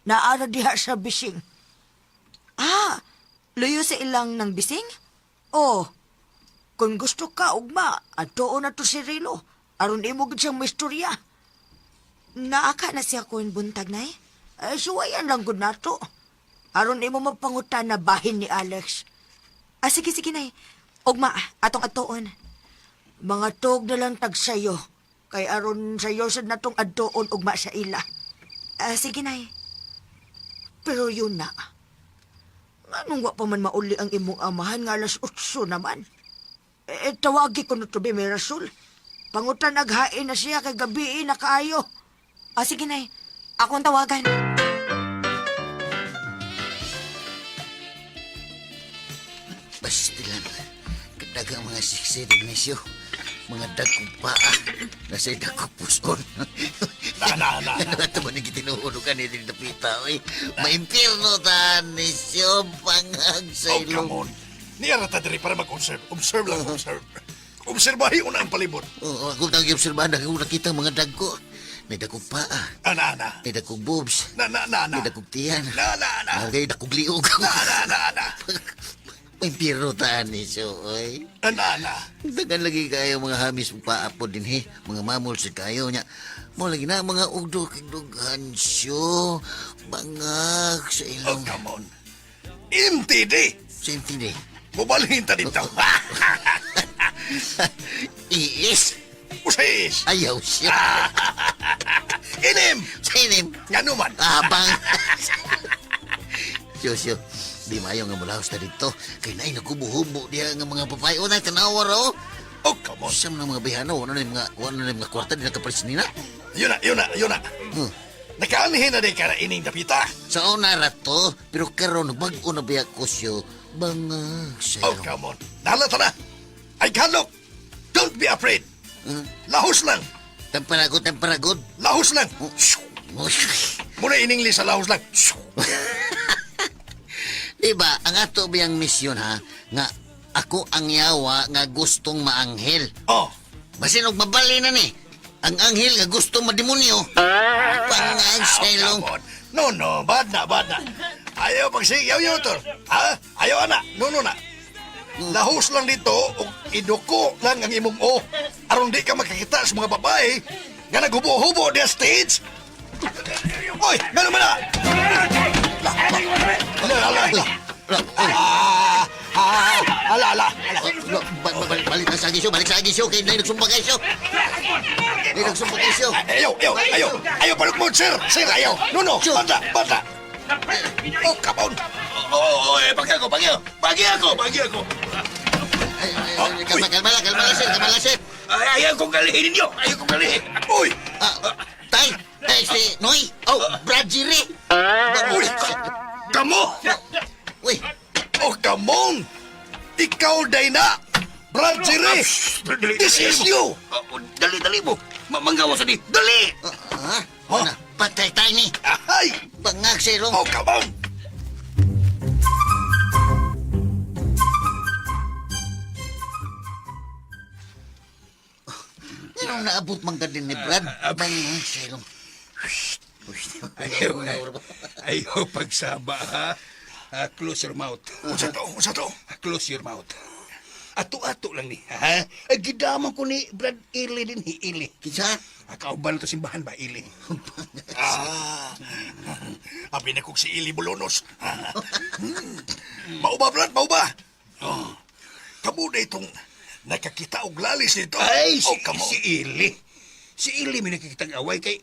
Naara diha sa bising. Ah, luyo sa ilang ng bising? Oh, kung gusto ka, ugma, adtuon na to si Rilo. Aron imo gid siyang maistorya. Naaka na siya kun buntag, Nay? Ay, suwayan lang gud nato. Aron imo mapangutana bahin ni Alex. Ah, sige, sige, Nay. Ugma, atong adtuon. Mga tog na lang tag sayo. Kay aron sayo sad natong adtuon ugma sa ila. Ah, sige, Nay. Pero yun na. Nganong wa pa man mauli ang imong amahan nga alas 8 naman. Eh, tawagi ko na to be, Mirasol. Pangutan naghain na siya kay gabi na kaayo. Ah, sige, Nay. Ako ang tawagan. Bastilan. Kadagang mga siksi Ignacio. Mga dagkong paa. Nasa dagkong puson. Na, na, na, na. Ano ito man yung gitinuunukan ni Dapita, oy. Maimpirno ta, Nisyo, pangag sa Oh, come ilong. on. Niya ra ta diri para mag-observe. Observe lang, observe. Obserbahin una ang palibot. Oo, ako nang giobserbahan, ako nakita mga dagko. May dagkong paa, Ana, ana. may dagkong boobs, Na, na, na, na. may dagkong tiyan. Na, na, na. Okay, dagkong liog. Na, na, na, na. Maimpirno ta, Nisyo, oy. Ana, ana. Dagan lagi kayo mga hamis mong paa po din he. Mga mamol sa kayo niya. Mo lagi na mga ugdo kigdughan siyo. Bangag sa Oh, ilong. come on. MTD. Sa MTD. Mubalhin ta dito. Iis. Usis. Ayaw siya. Inim. Sa inim. Ngano man. Abang. Siyo, siyo. Di mayo nga mulaos na dito. Kay naay nagkubuhubo diha nga mga babae. O, nay, tanawa ra, oh. Oh, come on. Siya man ang mga bihano. Wala na yung mga, wala na yung mga kwarta. Di nakapalis nila. Yun na, yun na, yun na. Hmm. Nakaanihin na din ka na ining dapita. Sa una ra to, pero karon bag-o na biya ko siyo. Bangag sa Oh, ilong. come on. Nahalata na. Ay, kalok. Don't be afraid. Hmm? Lahos lang. Temperagod, temperagod. Lahos lang. Muna in English sa lahos lang. Di ba, ang ato biyang misyon ha, nga ako ang yawa nga gustong maanghel. Oh. Basin og mabali na ni. Ang anghel nga gustong mademonyo. Pangag sa ilong. Come on. No, no, bad na, bad na. Ayaw pagsigaw yaw, tol. Ha? Ayaw ana. No, no na. Lahos lang dito ug iduko lang ang imong o. Aron di ka makakita sa mga babae nga naghubo-hubo diya stage. Oy, ngano man na? La, la, la, la, la. Ah, ah, ala, ala, ala. Balik, balik na sa agisyo, balik sa agisyo. Kay na nagsumpa kayo. Nay nagsumpa kayo. Ayaw, ayaw, ayaw. Ayaw palukmod, sir. Sir, ayaw. No, no, bata, bata. Oh, come on. Oo, oh, eh, pagi ako, pagi ako. Pagi ako, pagi ako. Ay, ay, ay, Kalma, kalma lang, kalma lang, sir, kalma lang, sir. Ay, ayaw kong galihin ninyo. Ayaw kong galihin. Uy, Ah, tay, tay, si Noy. Oh, Brad Jerry. uy, kamo. Uy, Oh, come on. Ikaw, day na. Brad Jerry. This is you. Oh, oh, dali, dali mo. Manggawa sa di. Dali! ah, ha? Patay tayo ni. Ay, Bangag sa ilong. oh, come on. Anong naabot man ka din ni Brad? Bangag sa ilong. Ayaw, ayaw pagsaba, ha? Ah, close your mouth. Unsa to? Unsa to? Ah, close your mouth. Ato-ato lang ni, ha? Ay, gidaman ko ni Brad Ili din, hi Ili. Kinsa? Ah, kauban na to simbahan ba, Ili? Ah, abi na kong si Ili Bolonos. Mauba, Brad, mauba. Oh, kamo na itong nakakita og lalis nito. Ay, si, oh, come on. si Ili. Si Ili may nakikitang away kay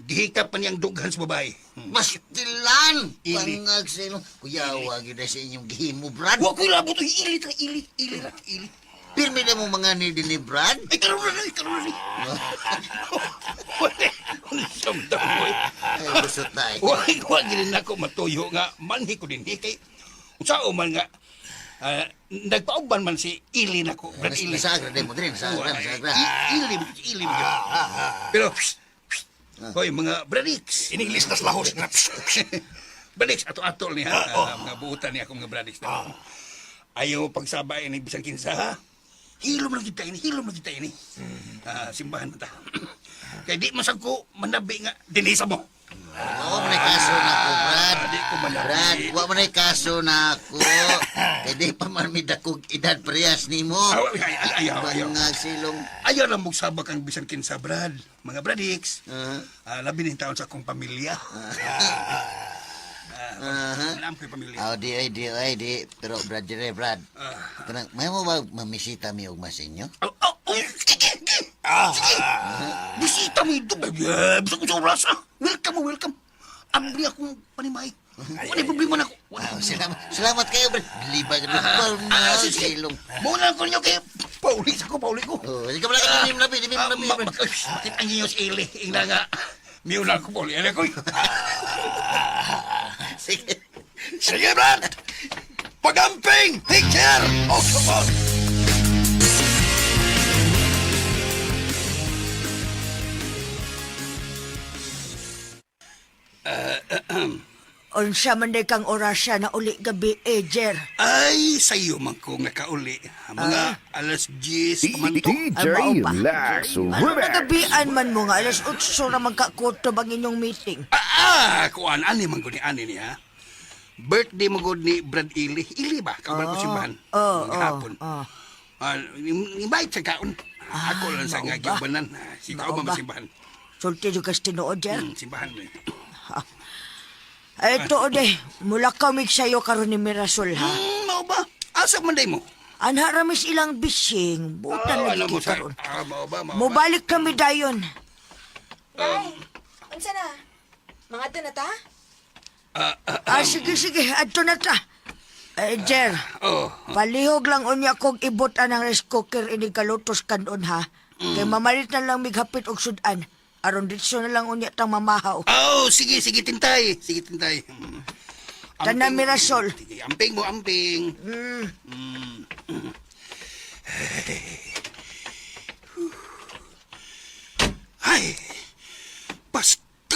gihikap pa niyang dughan sa babae. Mastilan! Ili. Bangag sa ilong. Kuya, wag yun na sa inyong gihimo, Brad. Wa ko'y labot, uy, Ili, tra, Ili, Ili, ra, Ili. Pirmi na mo mga ni din ni Brad. Ay, karoon na, ay, karoon na. Wala, samdam mo eh. Ay, busot na eh. Wag, wag rin ako matuyo nga, manhi ko din, eh, kay, unsa man nga, ah, nagpauban man si Ili nako, Brad Ili. Nasagra din mo din, nasagra, nasagra. Ili, Ili. Pero, psst, psst. Hoy, mga Bradix. In English nas lahos. Bradix, ato-ato ni ha. Oh. Ah, mga buutan ni ako mga Bradix na. Ayaw pagsabay ni bisan kinsa ha. Hilom lang kita ini, hilom lang kita ini. Ah, simbahan man ta. Kay di man sad ko manabi nga dinisa mo. Oo, manay kaso na ako, Brad. Ah, di ko manabi. Brad, wa manay kaso na ako. Kay di pa man mi dakog edad parehas nimo. Aw, ay, ay, ayaw, ayaw. Bangag sa ilong. Ayaw lang magsabak ang bisan kinsa, Brad. Mga Bradix. Ah, Ah, labi ng taon sa akong pamilya. aha. Alam ko yung pamilya. Oh, di ay, di ay, di. Pero Brad, dire, Brad. Kanang, may mo ba mamisita mi og mas inyo? Oh, oh, oh, sige, sige. Sige. Bisita mo ito. Eh, Bisa ko sa oras, ah. Welcome, oh, welcome. Abri akong panimay. Wala problema na ako. Wala. Ah, salamat, salamat kayo, Brad. Libag rin. Ah, Bangag sige, sa sige. ilong. Muna ko ninyo kay pauli sa ko, pauli ko. Oh, di ka pala ka ni Nabi, di mo Ah, nabi. Brad. Makita niyo si Ili. Ina nga. Miuna ko pauli. Ano ko? Sige. Sige, Brad. Pagamping! Take care! Oh, come on. Unsa man day kang orasya na uli gabi, eh, Jer. Ay, sa'yo man ko nga kauli. Mga 10:00 pamanto. DJ Ay, mao ba? Lax Ano Remix. nagabian man mo nga, 8:00 na magkakutob ang inyong meeting. Ah, ah, kuan ani man gud ni ani niya. Birthday mo gud ni Brad Ili. Ili ba? Kauban ko simbahan. Oh, Mga oh, hapon. oh. Ah, invite sa kaon. Ako lang sa mao nga ba? giubanan. Ah, si Mao kauban ba? ba simbahan. Sulti jud kas tinuod, Jer. Simbahan mo. Ay, tuod eh. Mula kamig sa'yo karon ni Mirasol, ha? Mao ba? Asa man day mo? Anha ramis ilang bising. Butan Ah, lagi alam mo kay sa karon. ah, mao ba, mao ba? Mubalik kami dayon. Nay, unsa na? Mga na ta? Ah, sige, sige. Adto na ta. Eh, Jer, Oh. palihog lang unya kog ibot anang rice cooker ini kalutos kanon ha. Kay mamalit na lang mighapit og sudan. Aron ditso na lang unya tang mamahaw. Oh, sige, sige tintay. Sige tintay. Mm. Tanan, Amping- Mirasol. Sige, amping mo, amping. Mm.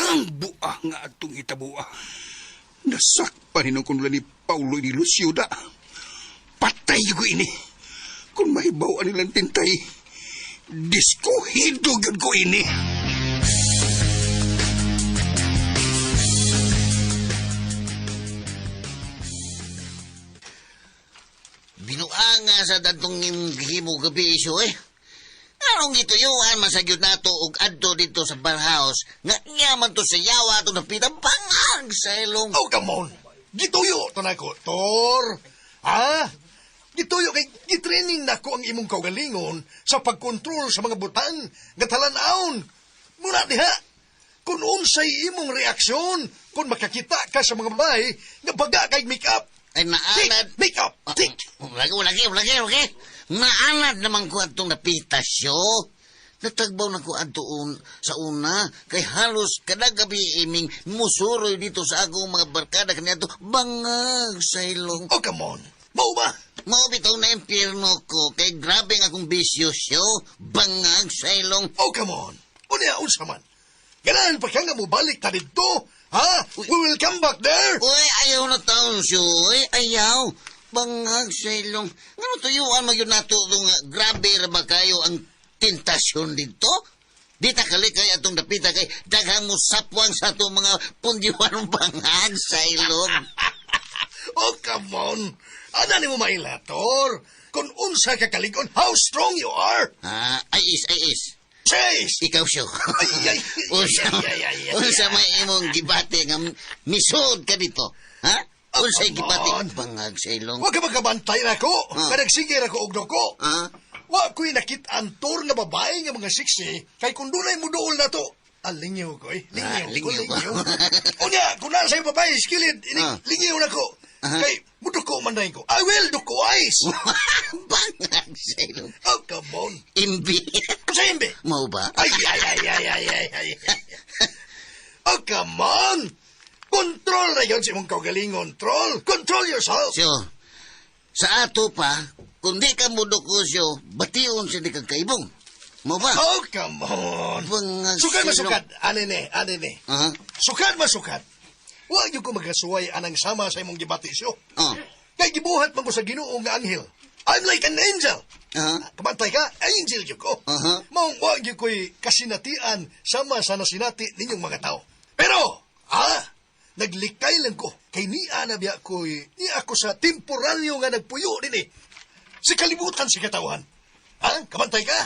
Ang buah nga atong itabua. Nasakpan hinong kun ni Paulo ni Lucio da. Patay ko ini. Kung mahibaw nilang tintay, diskuhido gyud ko ini. Binuanga sa datong gihimo gabi iso eh. Anong gituyuan man sa gyud nato og adto dito sa barhouse nga nyaman to sa yawa atong napitang pangag sa ilong. Oh, come on! Gituyo to na ko, Tor! Ha? Gituyo kay gitraining nako ang imong kaugalingon sa pagkontrol sa mga butang nga talan-awon. Muna diha, kung unsay imong reaksyon kung makakita ka sa mga babae nga baga kay make-up. Ay naanad. Tik, make-up, tik. Lagi, lagi, lagi, lagi. Naanad naman ko atong napita siyo. Natagbaw na ko adto sa una kay halos kada gabi iming musuroy dito sa akong mga barkada kaniadto bangag sa ilong. Oh, come on. Mao ba? Mao bitaw na impyerno ko kay grabe nga akong bisyo siyo. Bangag sa ilong. Oh, come on. Unya, unsa man. Ganahan pa ka nga mobalik ta didto. Ha? We will come back there. Uy, ayaw na taon siyo. Uy, ayaw. Bangag sa ilong. Ngano tuyuan magyud nato nga grabe ra ba kayo ang tentasyon dito? Di ta kalikay atong dapita kay daghang mo sapwang sa atong mga pundiwan bangag sa ilong. Oh, come on. Ana nimo mailator. Kung unsa ka kalig-on, how strong you are. Ah, ay is, ay is. Chase! Ikaw siyo. Ay, ay, Unsa, ay, ay, ay, ay, unsa may imong gibati nga misod ka dito? Ha? Oh, Unsay come gibati on. bangag sa ilong? Wa ka magkabantay na ko. Ah. Kaya nagsige ra ko og duko. Ah? Wa ko'y nakit-an tor nga babae nga mga sexy kay kung dunay mo duol na to. Ah, lingyo ko eh. Lingyo Ah, ko, lingyo ko. lingyo. Unya, kung naa sa'yo babae, skilid, ini, Ah. lingyo na ko. Aha. Kay, muduko man na ko. I will duko eyes. Bangag sa ilong. Oh, come on. Imbi. Sa imbi. Mao ba? Ay, ay, ay, ay, ay, ay, ay. Oh, come on! Control na yun sa imong kaugalingon, troll! Control yourself! So, sa ato pa, kung di ka muduko siyo, bation siya di kag kaibong. Mao ba? Oh, come on! Bangag Sukad sa ilong. masukad! Ane ne, ane ne. Aha. Sukad masukad! Wa gyud ko magkasuway anang sama sa imong gibati siyo. Oh. Kay gibuhat man ko sa Ginoo nga anghel. I'm like an angel. Aha. Kabantay ka, angel gyud ko. Aha. Maong wa gyud ko'y kasinatian sama sa nasinati ninyong mga tao. Pero, naglikay lang ko kay niya na biya ko'y niya ako sa temporaryo nga nagpuyo dinhi. Sa kalibutan sa katawan. Ha? Kabantay ka?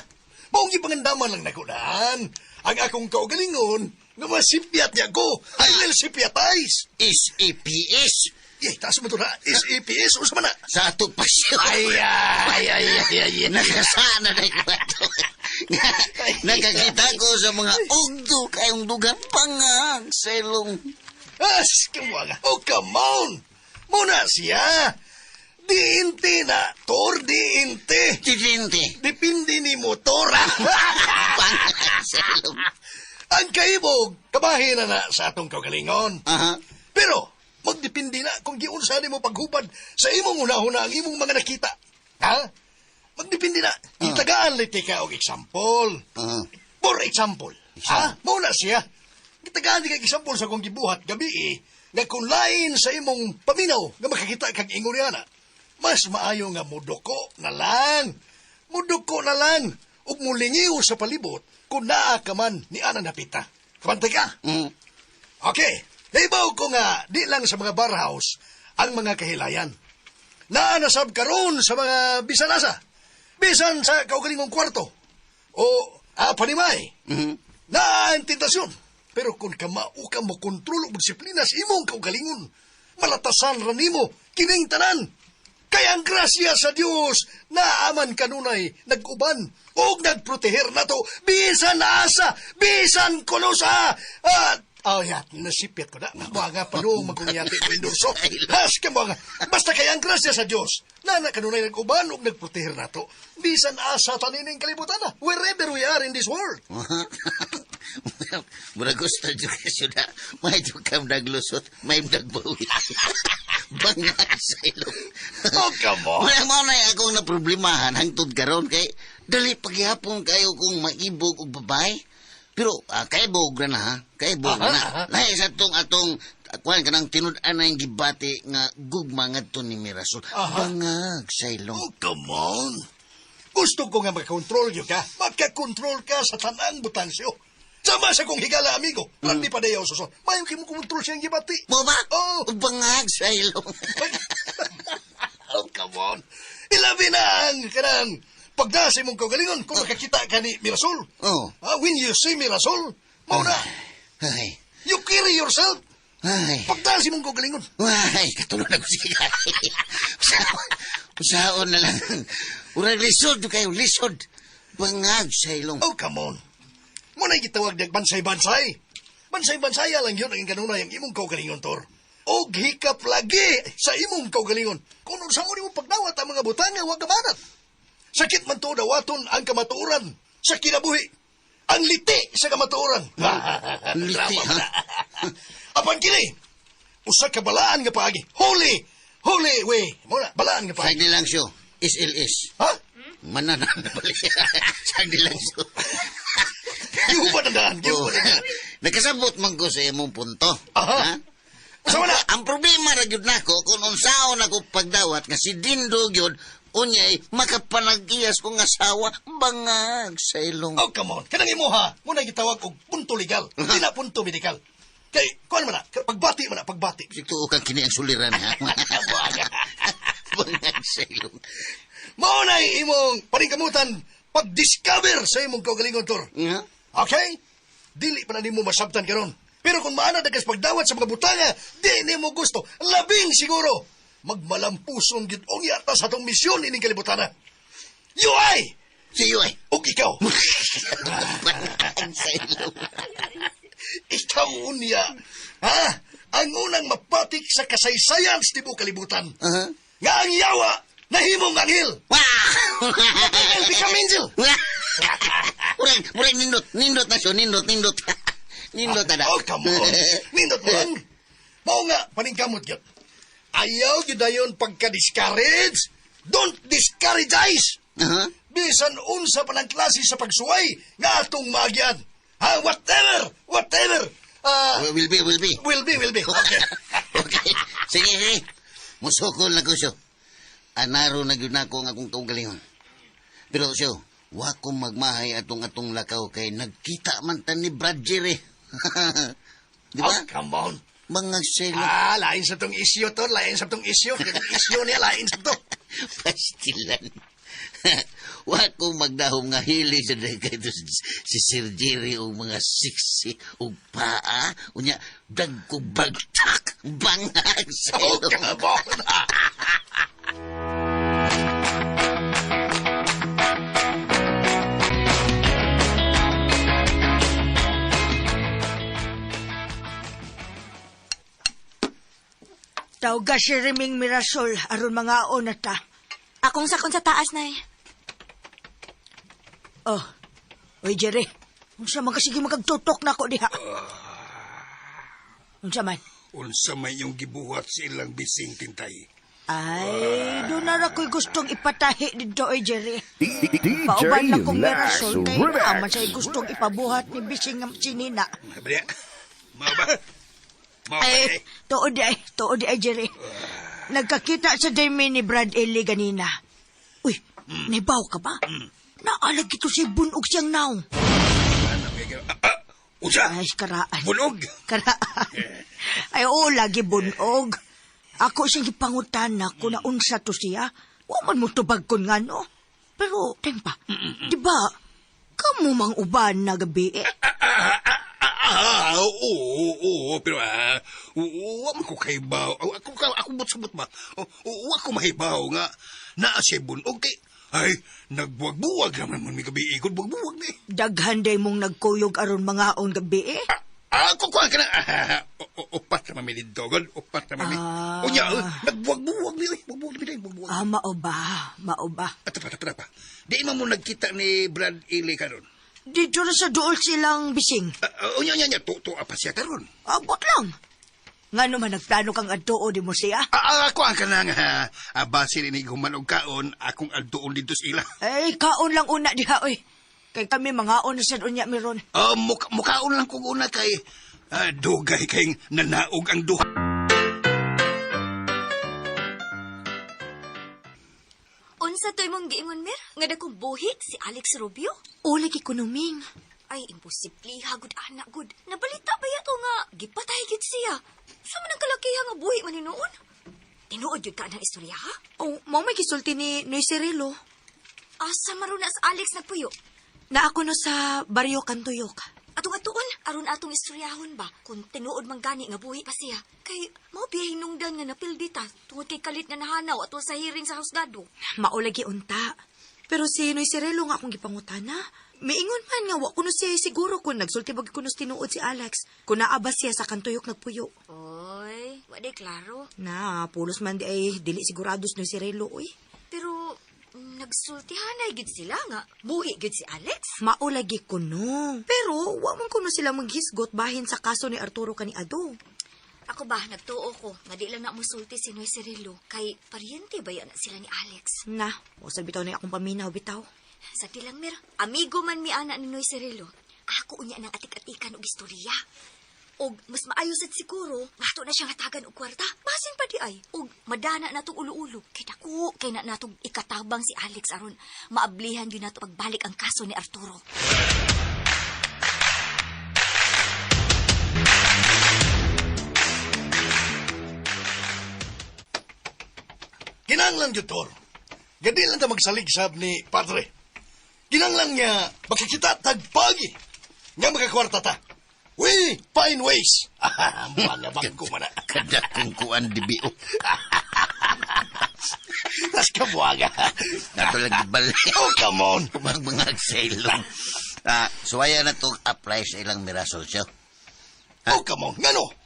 Maong gipangandaman lang nako daan. Ang akong kaugalingon nga masipyat niya ko. I will sipyatize. S-A-P-S. Eh, taas mo to na. S-A-P-S. Unsa man na? Sa ato pa siya. Ay, ay, ay, ay, ay, ay. Nakasana na ko ato. Nakakita ko sa mga ugdo kayong dugang pangag sa ilong. As, kamuha Oh, come on! Muna siya! Diinte na, Tor, diinte! Dipinte. Depende ni motor. Pangag sa ilong. Ang kaibog, kabahin na na sa atong kaugalingon. Aha. Pero, magdepende na kung giunsa nimo paghubad sa imong hunahuna ang imong mga nakita. Ha? Magdepende na. Itagaan lang ka og example. Aha. For example, ha? Muna siya. Gitagaan di kag example sa kong gibuhat gabi eh, nga kung lain sa imong paminaw nga makakita kag ingon niya na, mas maayo nga muduko na lang. Muduko na lang ug mulingiw sa palibot kung naa ka man ni ana napita. Kabantay ka? Mm. Okay. Naibaw ko nga di lang sa mga barhouse ang mga kahilayan. Naa na sab karon sa mga bisan asa. Bisan sa kaugalingong kwarto o panimay. Mhm. Naa ang tentasyon. Pero kung kamao ka mo kontrol og disiplina sa imong kaugalingon, malatasan ra nimo kining tanan. Kaya ang grasya sa Dios naaman kanunay nag-uban og nagproteher nato bisan asa, bisan kuno sa at oh, ya, nasipyat ko na. Mga panuong magkungyati ko endorso. Has ka mga. Basta kaya ang grasya sa Dios. Nana kanunay nag-uban og nagproteher nato. Bisan asa tanining kalibutan na. Wherever we are in this world. Mura gusto dyan kasi na may kam naglusot, may nagbawi. Bangag sa ilong. Oh, come on. Wala mo na akong naproblemahan hangtod karon kay dali paghihapon kayo kung maibog og babae. Pero kaibog na na ha. Kaibog na na. Lahi sa atong atong kuan kanang tinud-an na yung gibati nga gugma ngadto ni Mirasol. Bangag sa ilong. Oh, come on. Gusto ko nga makakontrol yun ka. Makakontrol ka sa tanang butansyo. Sama sa kong higala, amigo. Randi pa dayaw suson. Mayo kimo kontrol siyang gibati. Mo ba? Oh. Bangag sa ilong. Oh, come on. Ilabi na ang kanang pagdasi mong kaugalingon kung makakita ka ni Mirasol. Oh. Ah, when you see Mirasol, mao na, Ay. you carry yourself. Ay. Pagdasi mong kaugalingon. Ay, katulad ako siya. Usaon na lang. Urag lisod kayo, lisod. Bangag sa ilong. Oh, come on. Muna gitawag niyag bansay-bansay. Bansay-bansay lang yun ang kanunay ang imong kaugalingon, Tor. Og hikap lagi sa imong kaugalingon. Kung unsa mo nimo pagdawat ang mga butang nga wa kamanat. Sakit man to dawaton ang kamatuoran sa kinabuhi. Ang liti sa kamatuoran. Liti, ha? Apan kini, usa ka balaan nga paagi. Holy, holy way. Muna, balaan nga paagi. Sagdi lang siyo. SLS. Ha? Mananan na balik. Sagdi lang siyo. Gihuban ang daan, gihuban ang daan. Nakasabot man ko sa imong punto. Aha. Ha? Usa man na? Ang problema ra gyud nako kung unsaon ako pagdawat nga si Dindo gyud unyay makapanag-iyas kong asawa bangag sa ilong. Oh, come on. Kanang imo ha. Muna gitawag og punto legal. Di na punto medikal. Kay, kuan man na. Pagbati man na, pagbati. Tuo kang kini ang suliran ha. Bangag sa ilong. Mao na imong paningkamutan pag-discover sa imong kaugalingon, Tor. Nga? Okay? Dili pa na nimo masabtan karon. Pero kung maana dagas pagdawat sa mga butanga, di nimo gusto. Labing siguro. Magmalampuson gid og yata sa atong misyon ining kalibutana. UI! Si Yuay. Ug ikaw. Bangag sa ilong. Ikaw unya. Ha? Ang unang mapatik sa kasaysayan sa tibuok kalibutan. Aha. Nga ang yawa nahimong anghel. Wow! Angel become angel. Murag, murag nindot, nindot na siya, nindot, nindot. Nindot na. Oh, come on. Nindot mo lang. Mao nga, paningkamot gyud. Ayaw gyud dayon pagka-discourage. Don't discourage eyes. Aha. Bisan unsa pa ng klase sa pagsuway nga atong maagyan. Ha, whatever, whatever. Ah, Will be, will be. will be, will be. Okay. Okay. Sige, sige. Musukol na ko siyo. Anaro na gyud nako ang akong kaugalingon. Pero siyo, wa ko magmahay atong atong lakaw kay nagkita man ta ni Brad Jerry. Di ba? Oh, come on. Mga selo. Ah, lain sa tong isyo to, lain sa tong isyo. Kanang isyo niya, lain sa to. Pastilan. Wa ko magdahom nga hili sa dagay to si Sir Jerry og mga siksi og paa unya dagko bagtak bangag sa Oh, ilong. come on. Tawga si Reming Mirasol aron mga na ta. Akong sakon sa taas, Nay. Oh. Oy, Jerry. Unsa man kasi magagtutok na ko diha. Unsa man? Unsa may iyong gibuhat sa ilang bising tintay. Ay, doon na ra ko'y gustong ipatahi dito, oy, Jerry. DJ Pauban na kong Lax Mirasol kay naaman Remix. sa'y gustong ipabuhat ni Bising nga sinina. Ba Mao ba? Mao ba? Ay, eh? tuod di ay, Jerry. Nagkakita sa daymi ni Brad Ellie ganina. Uy, naibaw ka ba? Naalag ito si bunog siyang naong. Ah, ah, unsa? Ay, karaan. Bunog? Karaan. Ay, oo, lagi bunog. Ako siyang gipangutan na kung naunsa to siya. Wa man mo tubag kun nga, no? Pero, tempa, di ba, kamo mang uban na gabi eh? Ah, oo, oo, pero wa man ko kahibaw. Ako, ako, ako but-sabot ba? Wa ko mahibaw nga. Naa siya bunog kay ay, nagbuwag-buwag naman man mi gabi ikot, buwag-buwag ni. Daghan day mong nagkuyog aron mangaon gabi eh. Ako kuha ka na. Upat naman mi dito, god. Upat naman mi. Ah. Unya, nagbuwag-buwag ni, oy. Buwag-buwag ni, buwag-buwag. Ah, mao ba? Mao ba? Ato pa, ato pa, pa. Di man mo nagkita ni Brad Ely karon. Dito na sa duol silang bising. Unya, unya, unya. To, apa siya karon. Abot lang. Nga naman nagplano kang adtuo di mo siya? Ako ang kanang base ni human og kaon, akong adtuon dito sa ila. Ay, kaon lang una diha, oy. Kay kami mangaon na sad unya meron. Mukaon lang kung una kay dugay kay nanaog ang duha. Unsa to'y mong giingon, Mir? Nga dakong buhi si Alex Rubio? O, lagi ko numing. Ay, imposible ha, gud anak, gud. Nabalita ba yato nga, gipatay gid siya. Sa man ang kalakihan nga buhi man noon? Tinuod yun ka ng istorya, ha? O, mao may gisulti ni Noy Cirilo. Asa maron na sa Alex nagpuyo? Na ako no sa Baryo Kantuyok. Atong atuon, aron atong istoryahon ba? Kung tinuod man gani nga buhi pa siya. Kay mao biyahe nungdan nga napildi ta tungod kay kalit nga nahanaw ato sa hearing sa husgado. Maulagi unta. Pero si Noy Cirilo nga akong gipangutana. Miingon man nga wa kuno siya siguro kung nagsulti bag kuno tinuod si Alex. Kung naa ba siya sa Kantuyok nagpuyo. Oy, wa day klaro. Na, pulos man di ay dili sigurado si Noy Cirilo oy. Pero nagsultihanay gid sila nga buhi gid si Alex. Maulagi kuno. Pero wa man kuno sila maghisgot bahin sa kaso ni Arturo kaniado. Ako ba nagtuo ko nga di lang na musulti si Noy Cirilo kay paryente ba yan sila ni Alex. Na, usab bitaw na akong paminaw bitaw. Sa lang mir, amigo man mi ana ni Noy Cirilo. Ako unya ng atik-atikan og istorya. Og mas maayo sad siguro, nato na siyang hatagan og kwarta. Basin pa di ay. Og madana natong ulo-ulo. Kay dako kay na natong ikatabang si Alex aron maablihan gyud nato pagbalik ang kaso ni Arturo. Kinanglan gyud Tor. Gadi lang ta magsaligsab ni Padre. Kinanglan nga makikita tagpagi nga makakwarta ta. We find ways. Mga bangko man na. Kadakong kuan dibi oh. Tas kabuaga. Nato lagi balik. Oh, come on. Kumang mga sailong. Suwaya na to apply sa ilang Mirasol siya. Oh, come on. Ngano?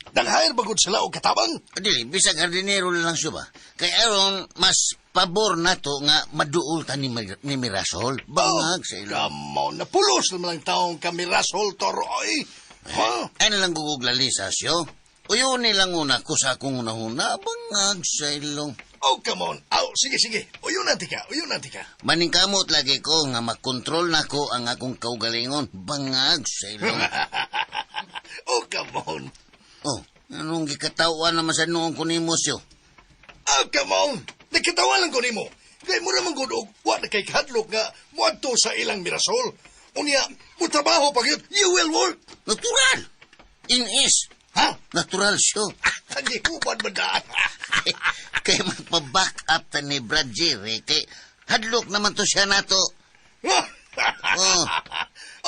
Nag-hire ba gud sila og katabang? Dili, bisag hardinero lang siya ba? Kay aron mas pabor na to nga maduol ta ni Mirasol. Bangag sa ilong. Come on. Napulos naman lang taong kami Rasol Toro. Oy. Ha? Ay na lang guguglali sa siyo. Uyon nilang una ko sa akong unahuna, bangag sa ilong. Oh, come on. Aw, sige, sige. Uyon natin ka. Uyon natin ka. Maningkamot lagi ko nga makontrol na ko ang akong kaugalingon. Bangag sa ilong. Oh, come on. Oh, anong gikatawan naman sa noong ko ni Musyo? Oh, come on. Nagkatawalan ko nimo. Kay mo naman gud og wa na kay kadlok nga moadto sa ilang Mirasol. Unya, mo trabaho pag yun, you will work. Natural! Inis! Ha? Natural siyo. Tagihuban ba daan? Kay magpa-back up ta ni Brad Jerry, kay hadlok naman to siya nato. Oh.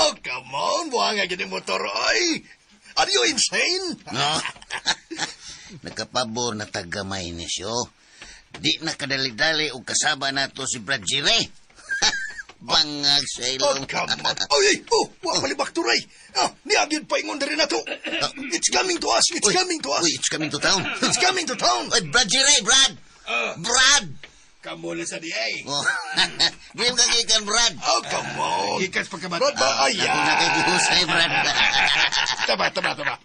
Oh, come on. Buha nga gini motor, oy. Are you insane? No? Nagkapabor na tagamay ni siyo. Di na kadali-dali og kasaba nato si Brad Jerry. Bangag sa Oh, ilong. come on. Oy, ay, oh, wa palibak turay. Ah, niagid pa ingon diri nato. It's coming to us. It's Uy, coming to us. Uy, it's coming to town. It's coming to town. Uy, Brad Jerry, Brad! Brad! Kamo na sa di ay. Oh. Di mo kagikan, Brad. Oh, come on. Gikas pagkabat. Brad ba? Ay, Ako na kay Gihusay, Brad. Taba, taba, taba.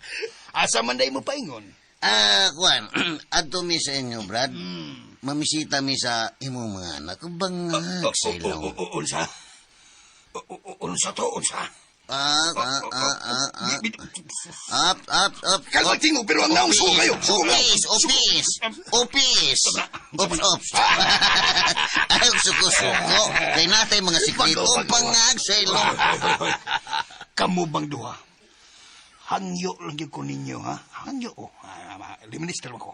Asa man day mo paingon? Kuan, adto mi sa inyo, Brad. Mamisita mi sa imong mga anak. Bangag sa ilong. Unsa? Unsa to, unsa? Ah. Up, up, up. Kalma, tingo, pero ang naong suko kayo. Suko nga. Opis, opis. Opis. Ops, ops. Ay, suko-suko. Kay natay mga sikreto. Bangag sa ilong. Kamu bang duha? Hangyo lang gyud ko ninyo, ha? Hangyo. Oh, minister ko.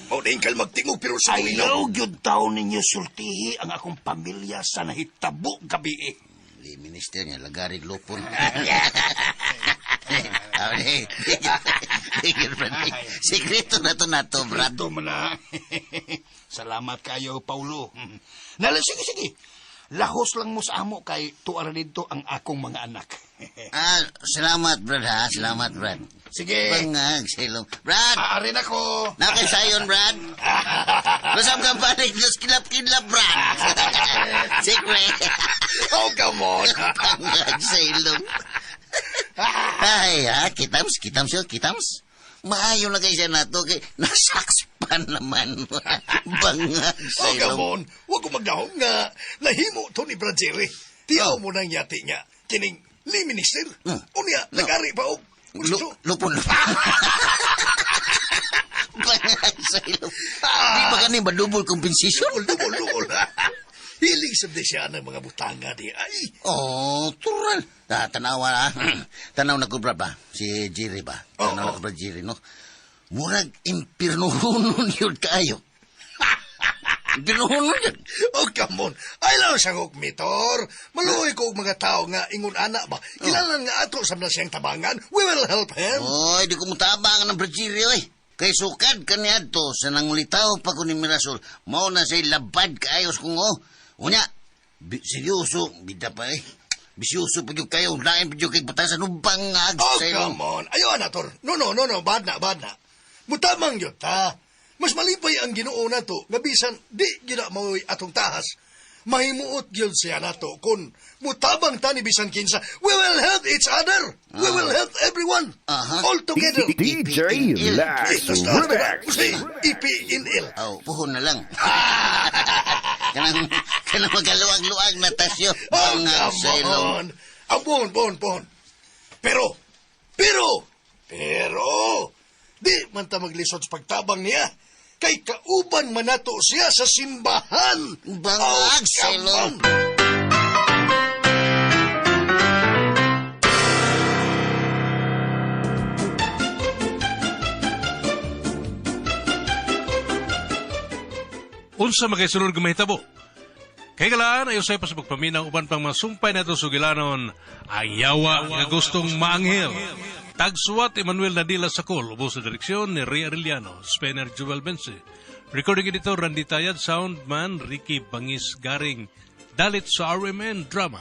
Oh, di kalmag tingo, pero sa Ayaw gyud taon ninyo sultihi ang akong pamilya sa nahitabo gabi. eh. Di minister niya, lagarig lupon. Sikreto na to nato, Brad. Ito man na. Salamat kayo, Paulo. Nala, sige, sige. Lahos lang mo sa amo kay tuara dito ang akong mga anak. Salamat, Brad, ha? Salamat, Brad. Sige. Bangag sa ilong. Brad! Aarin ako. Nakaisayon, Brad. Lusam kang panig, Diyos kilap-kilap, Brad. Secret. Oh, come on. Bangag sa ilong. Ay, ha? Kitams, kitams yun, kitams. Maayo na kayo siya nato kay nasakspan naman. Bangag sa Oh, come ilong. on. Huwag ko magdahom nga. Nahimo to ni Brad Jerry. Tiyaw mo nang yati niya. Kining li minister. Unya, nagari pa og. Lu lupon. Bangag sa ilong. Di ba kani madouble compensation? Dubol, dubol, dubol. Hilig sa siya ng mga butanga di ay. Oh, tural. Ah, tanawa na. Tanaw na ko bra ba? Si Jerry ba? Tanaw na ko bra Jerry, no? Murag impirnuhunon yun kaayo. Impirnuhunon yun. Oh, come on. Ay lang sa kog mitor. Maluoy ko og mga tao nga ingon ana ba. Kinahanglan nga ato sa na siyang tabangan. We will help him. Oy, di ko mutabang ng bra Jerry, oy. Kay sukad kaniadto sa nangulitaw pa ko ni Mirasol. Mao na say labad kaayos kung oh. Unya, seryoso, bida pa eh. Bisyoso pa yun kayo, lain pa yun kay batasan, bangag Oh, sa ilong. come on. Ayaw na, Tor. No, no, no, no. Bad na, bad na. Mutamang yun, ta. Mas malipay ang Ginoo nato nga bisan di gina mao'y atong tahas. Mahimuot gyud siya nato kung mutabang ta ni bisan kinsa. We will help each other. We will help everyone. All together. DJ Lax Remix. E-P-N-L. Oh, puhon na lang. Kanang, kanang magaluag-luag na tasyo. Oh, Bangag sa come ilong. on. Ah, pohon, pohon, pohon. Pero, pero, pero, di man ta maglisod sa pagtabang niya. Kay kauban man nato siya sa simbahan. Bangag Oh, sa come ilong. on. Unsa makaisulod nga mahitabo? Kay galaan ay usay pa sa pagpaminaw uban pang mga sumpay nato sugilanon ang yawa nga gustong maanghel. Tagsuwat Emmanuel Nadila Sakol, ubos sa direksyon ni Ria Arellano, Spencer Joel Bense. Recording editor Randy Tayad, soundman Ricky Bangis Garing. Dalit sa RMN Drama.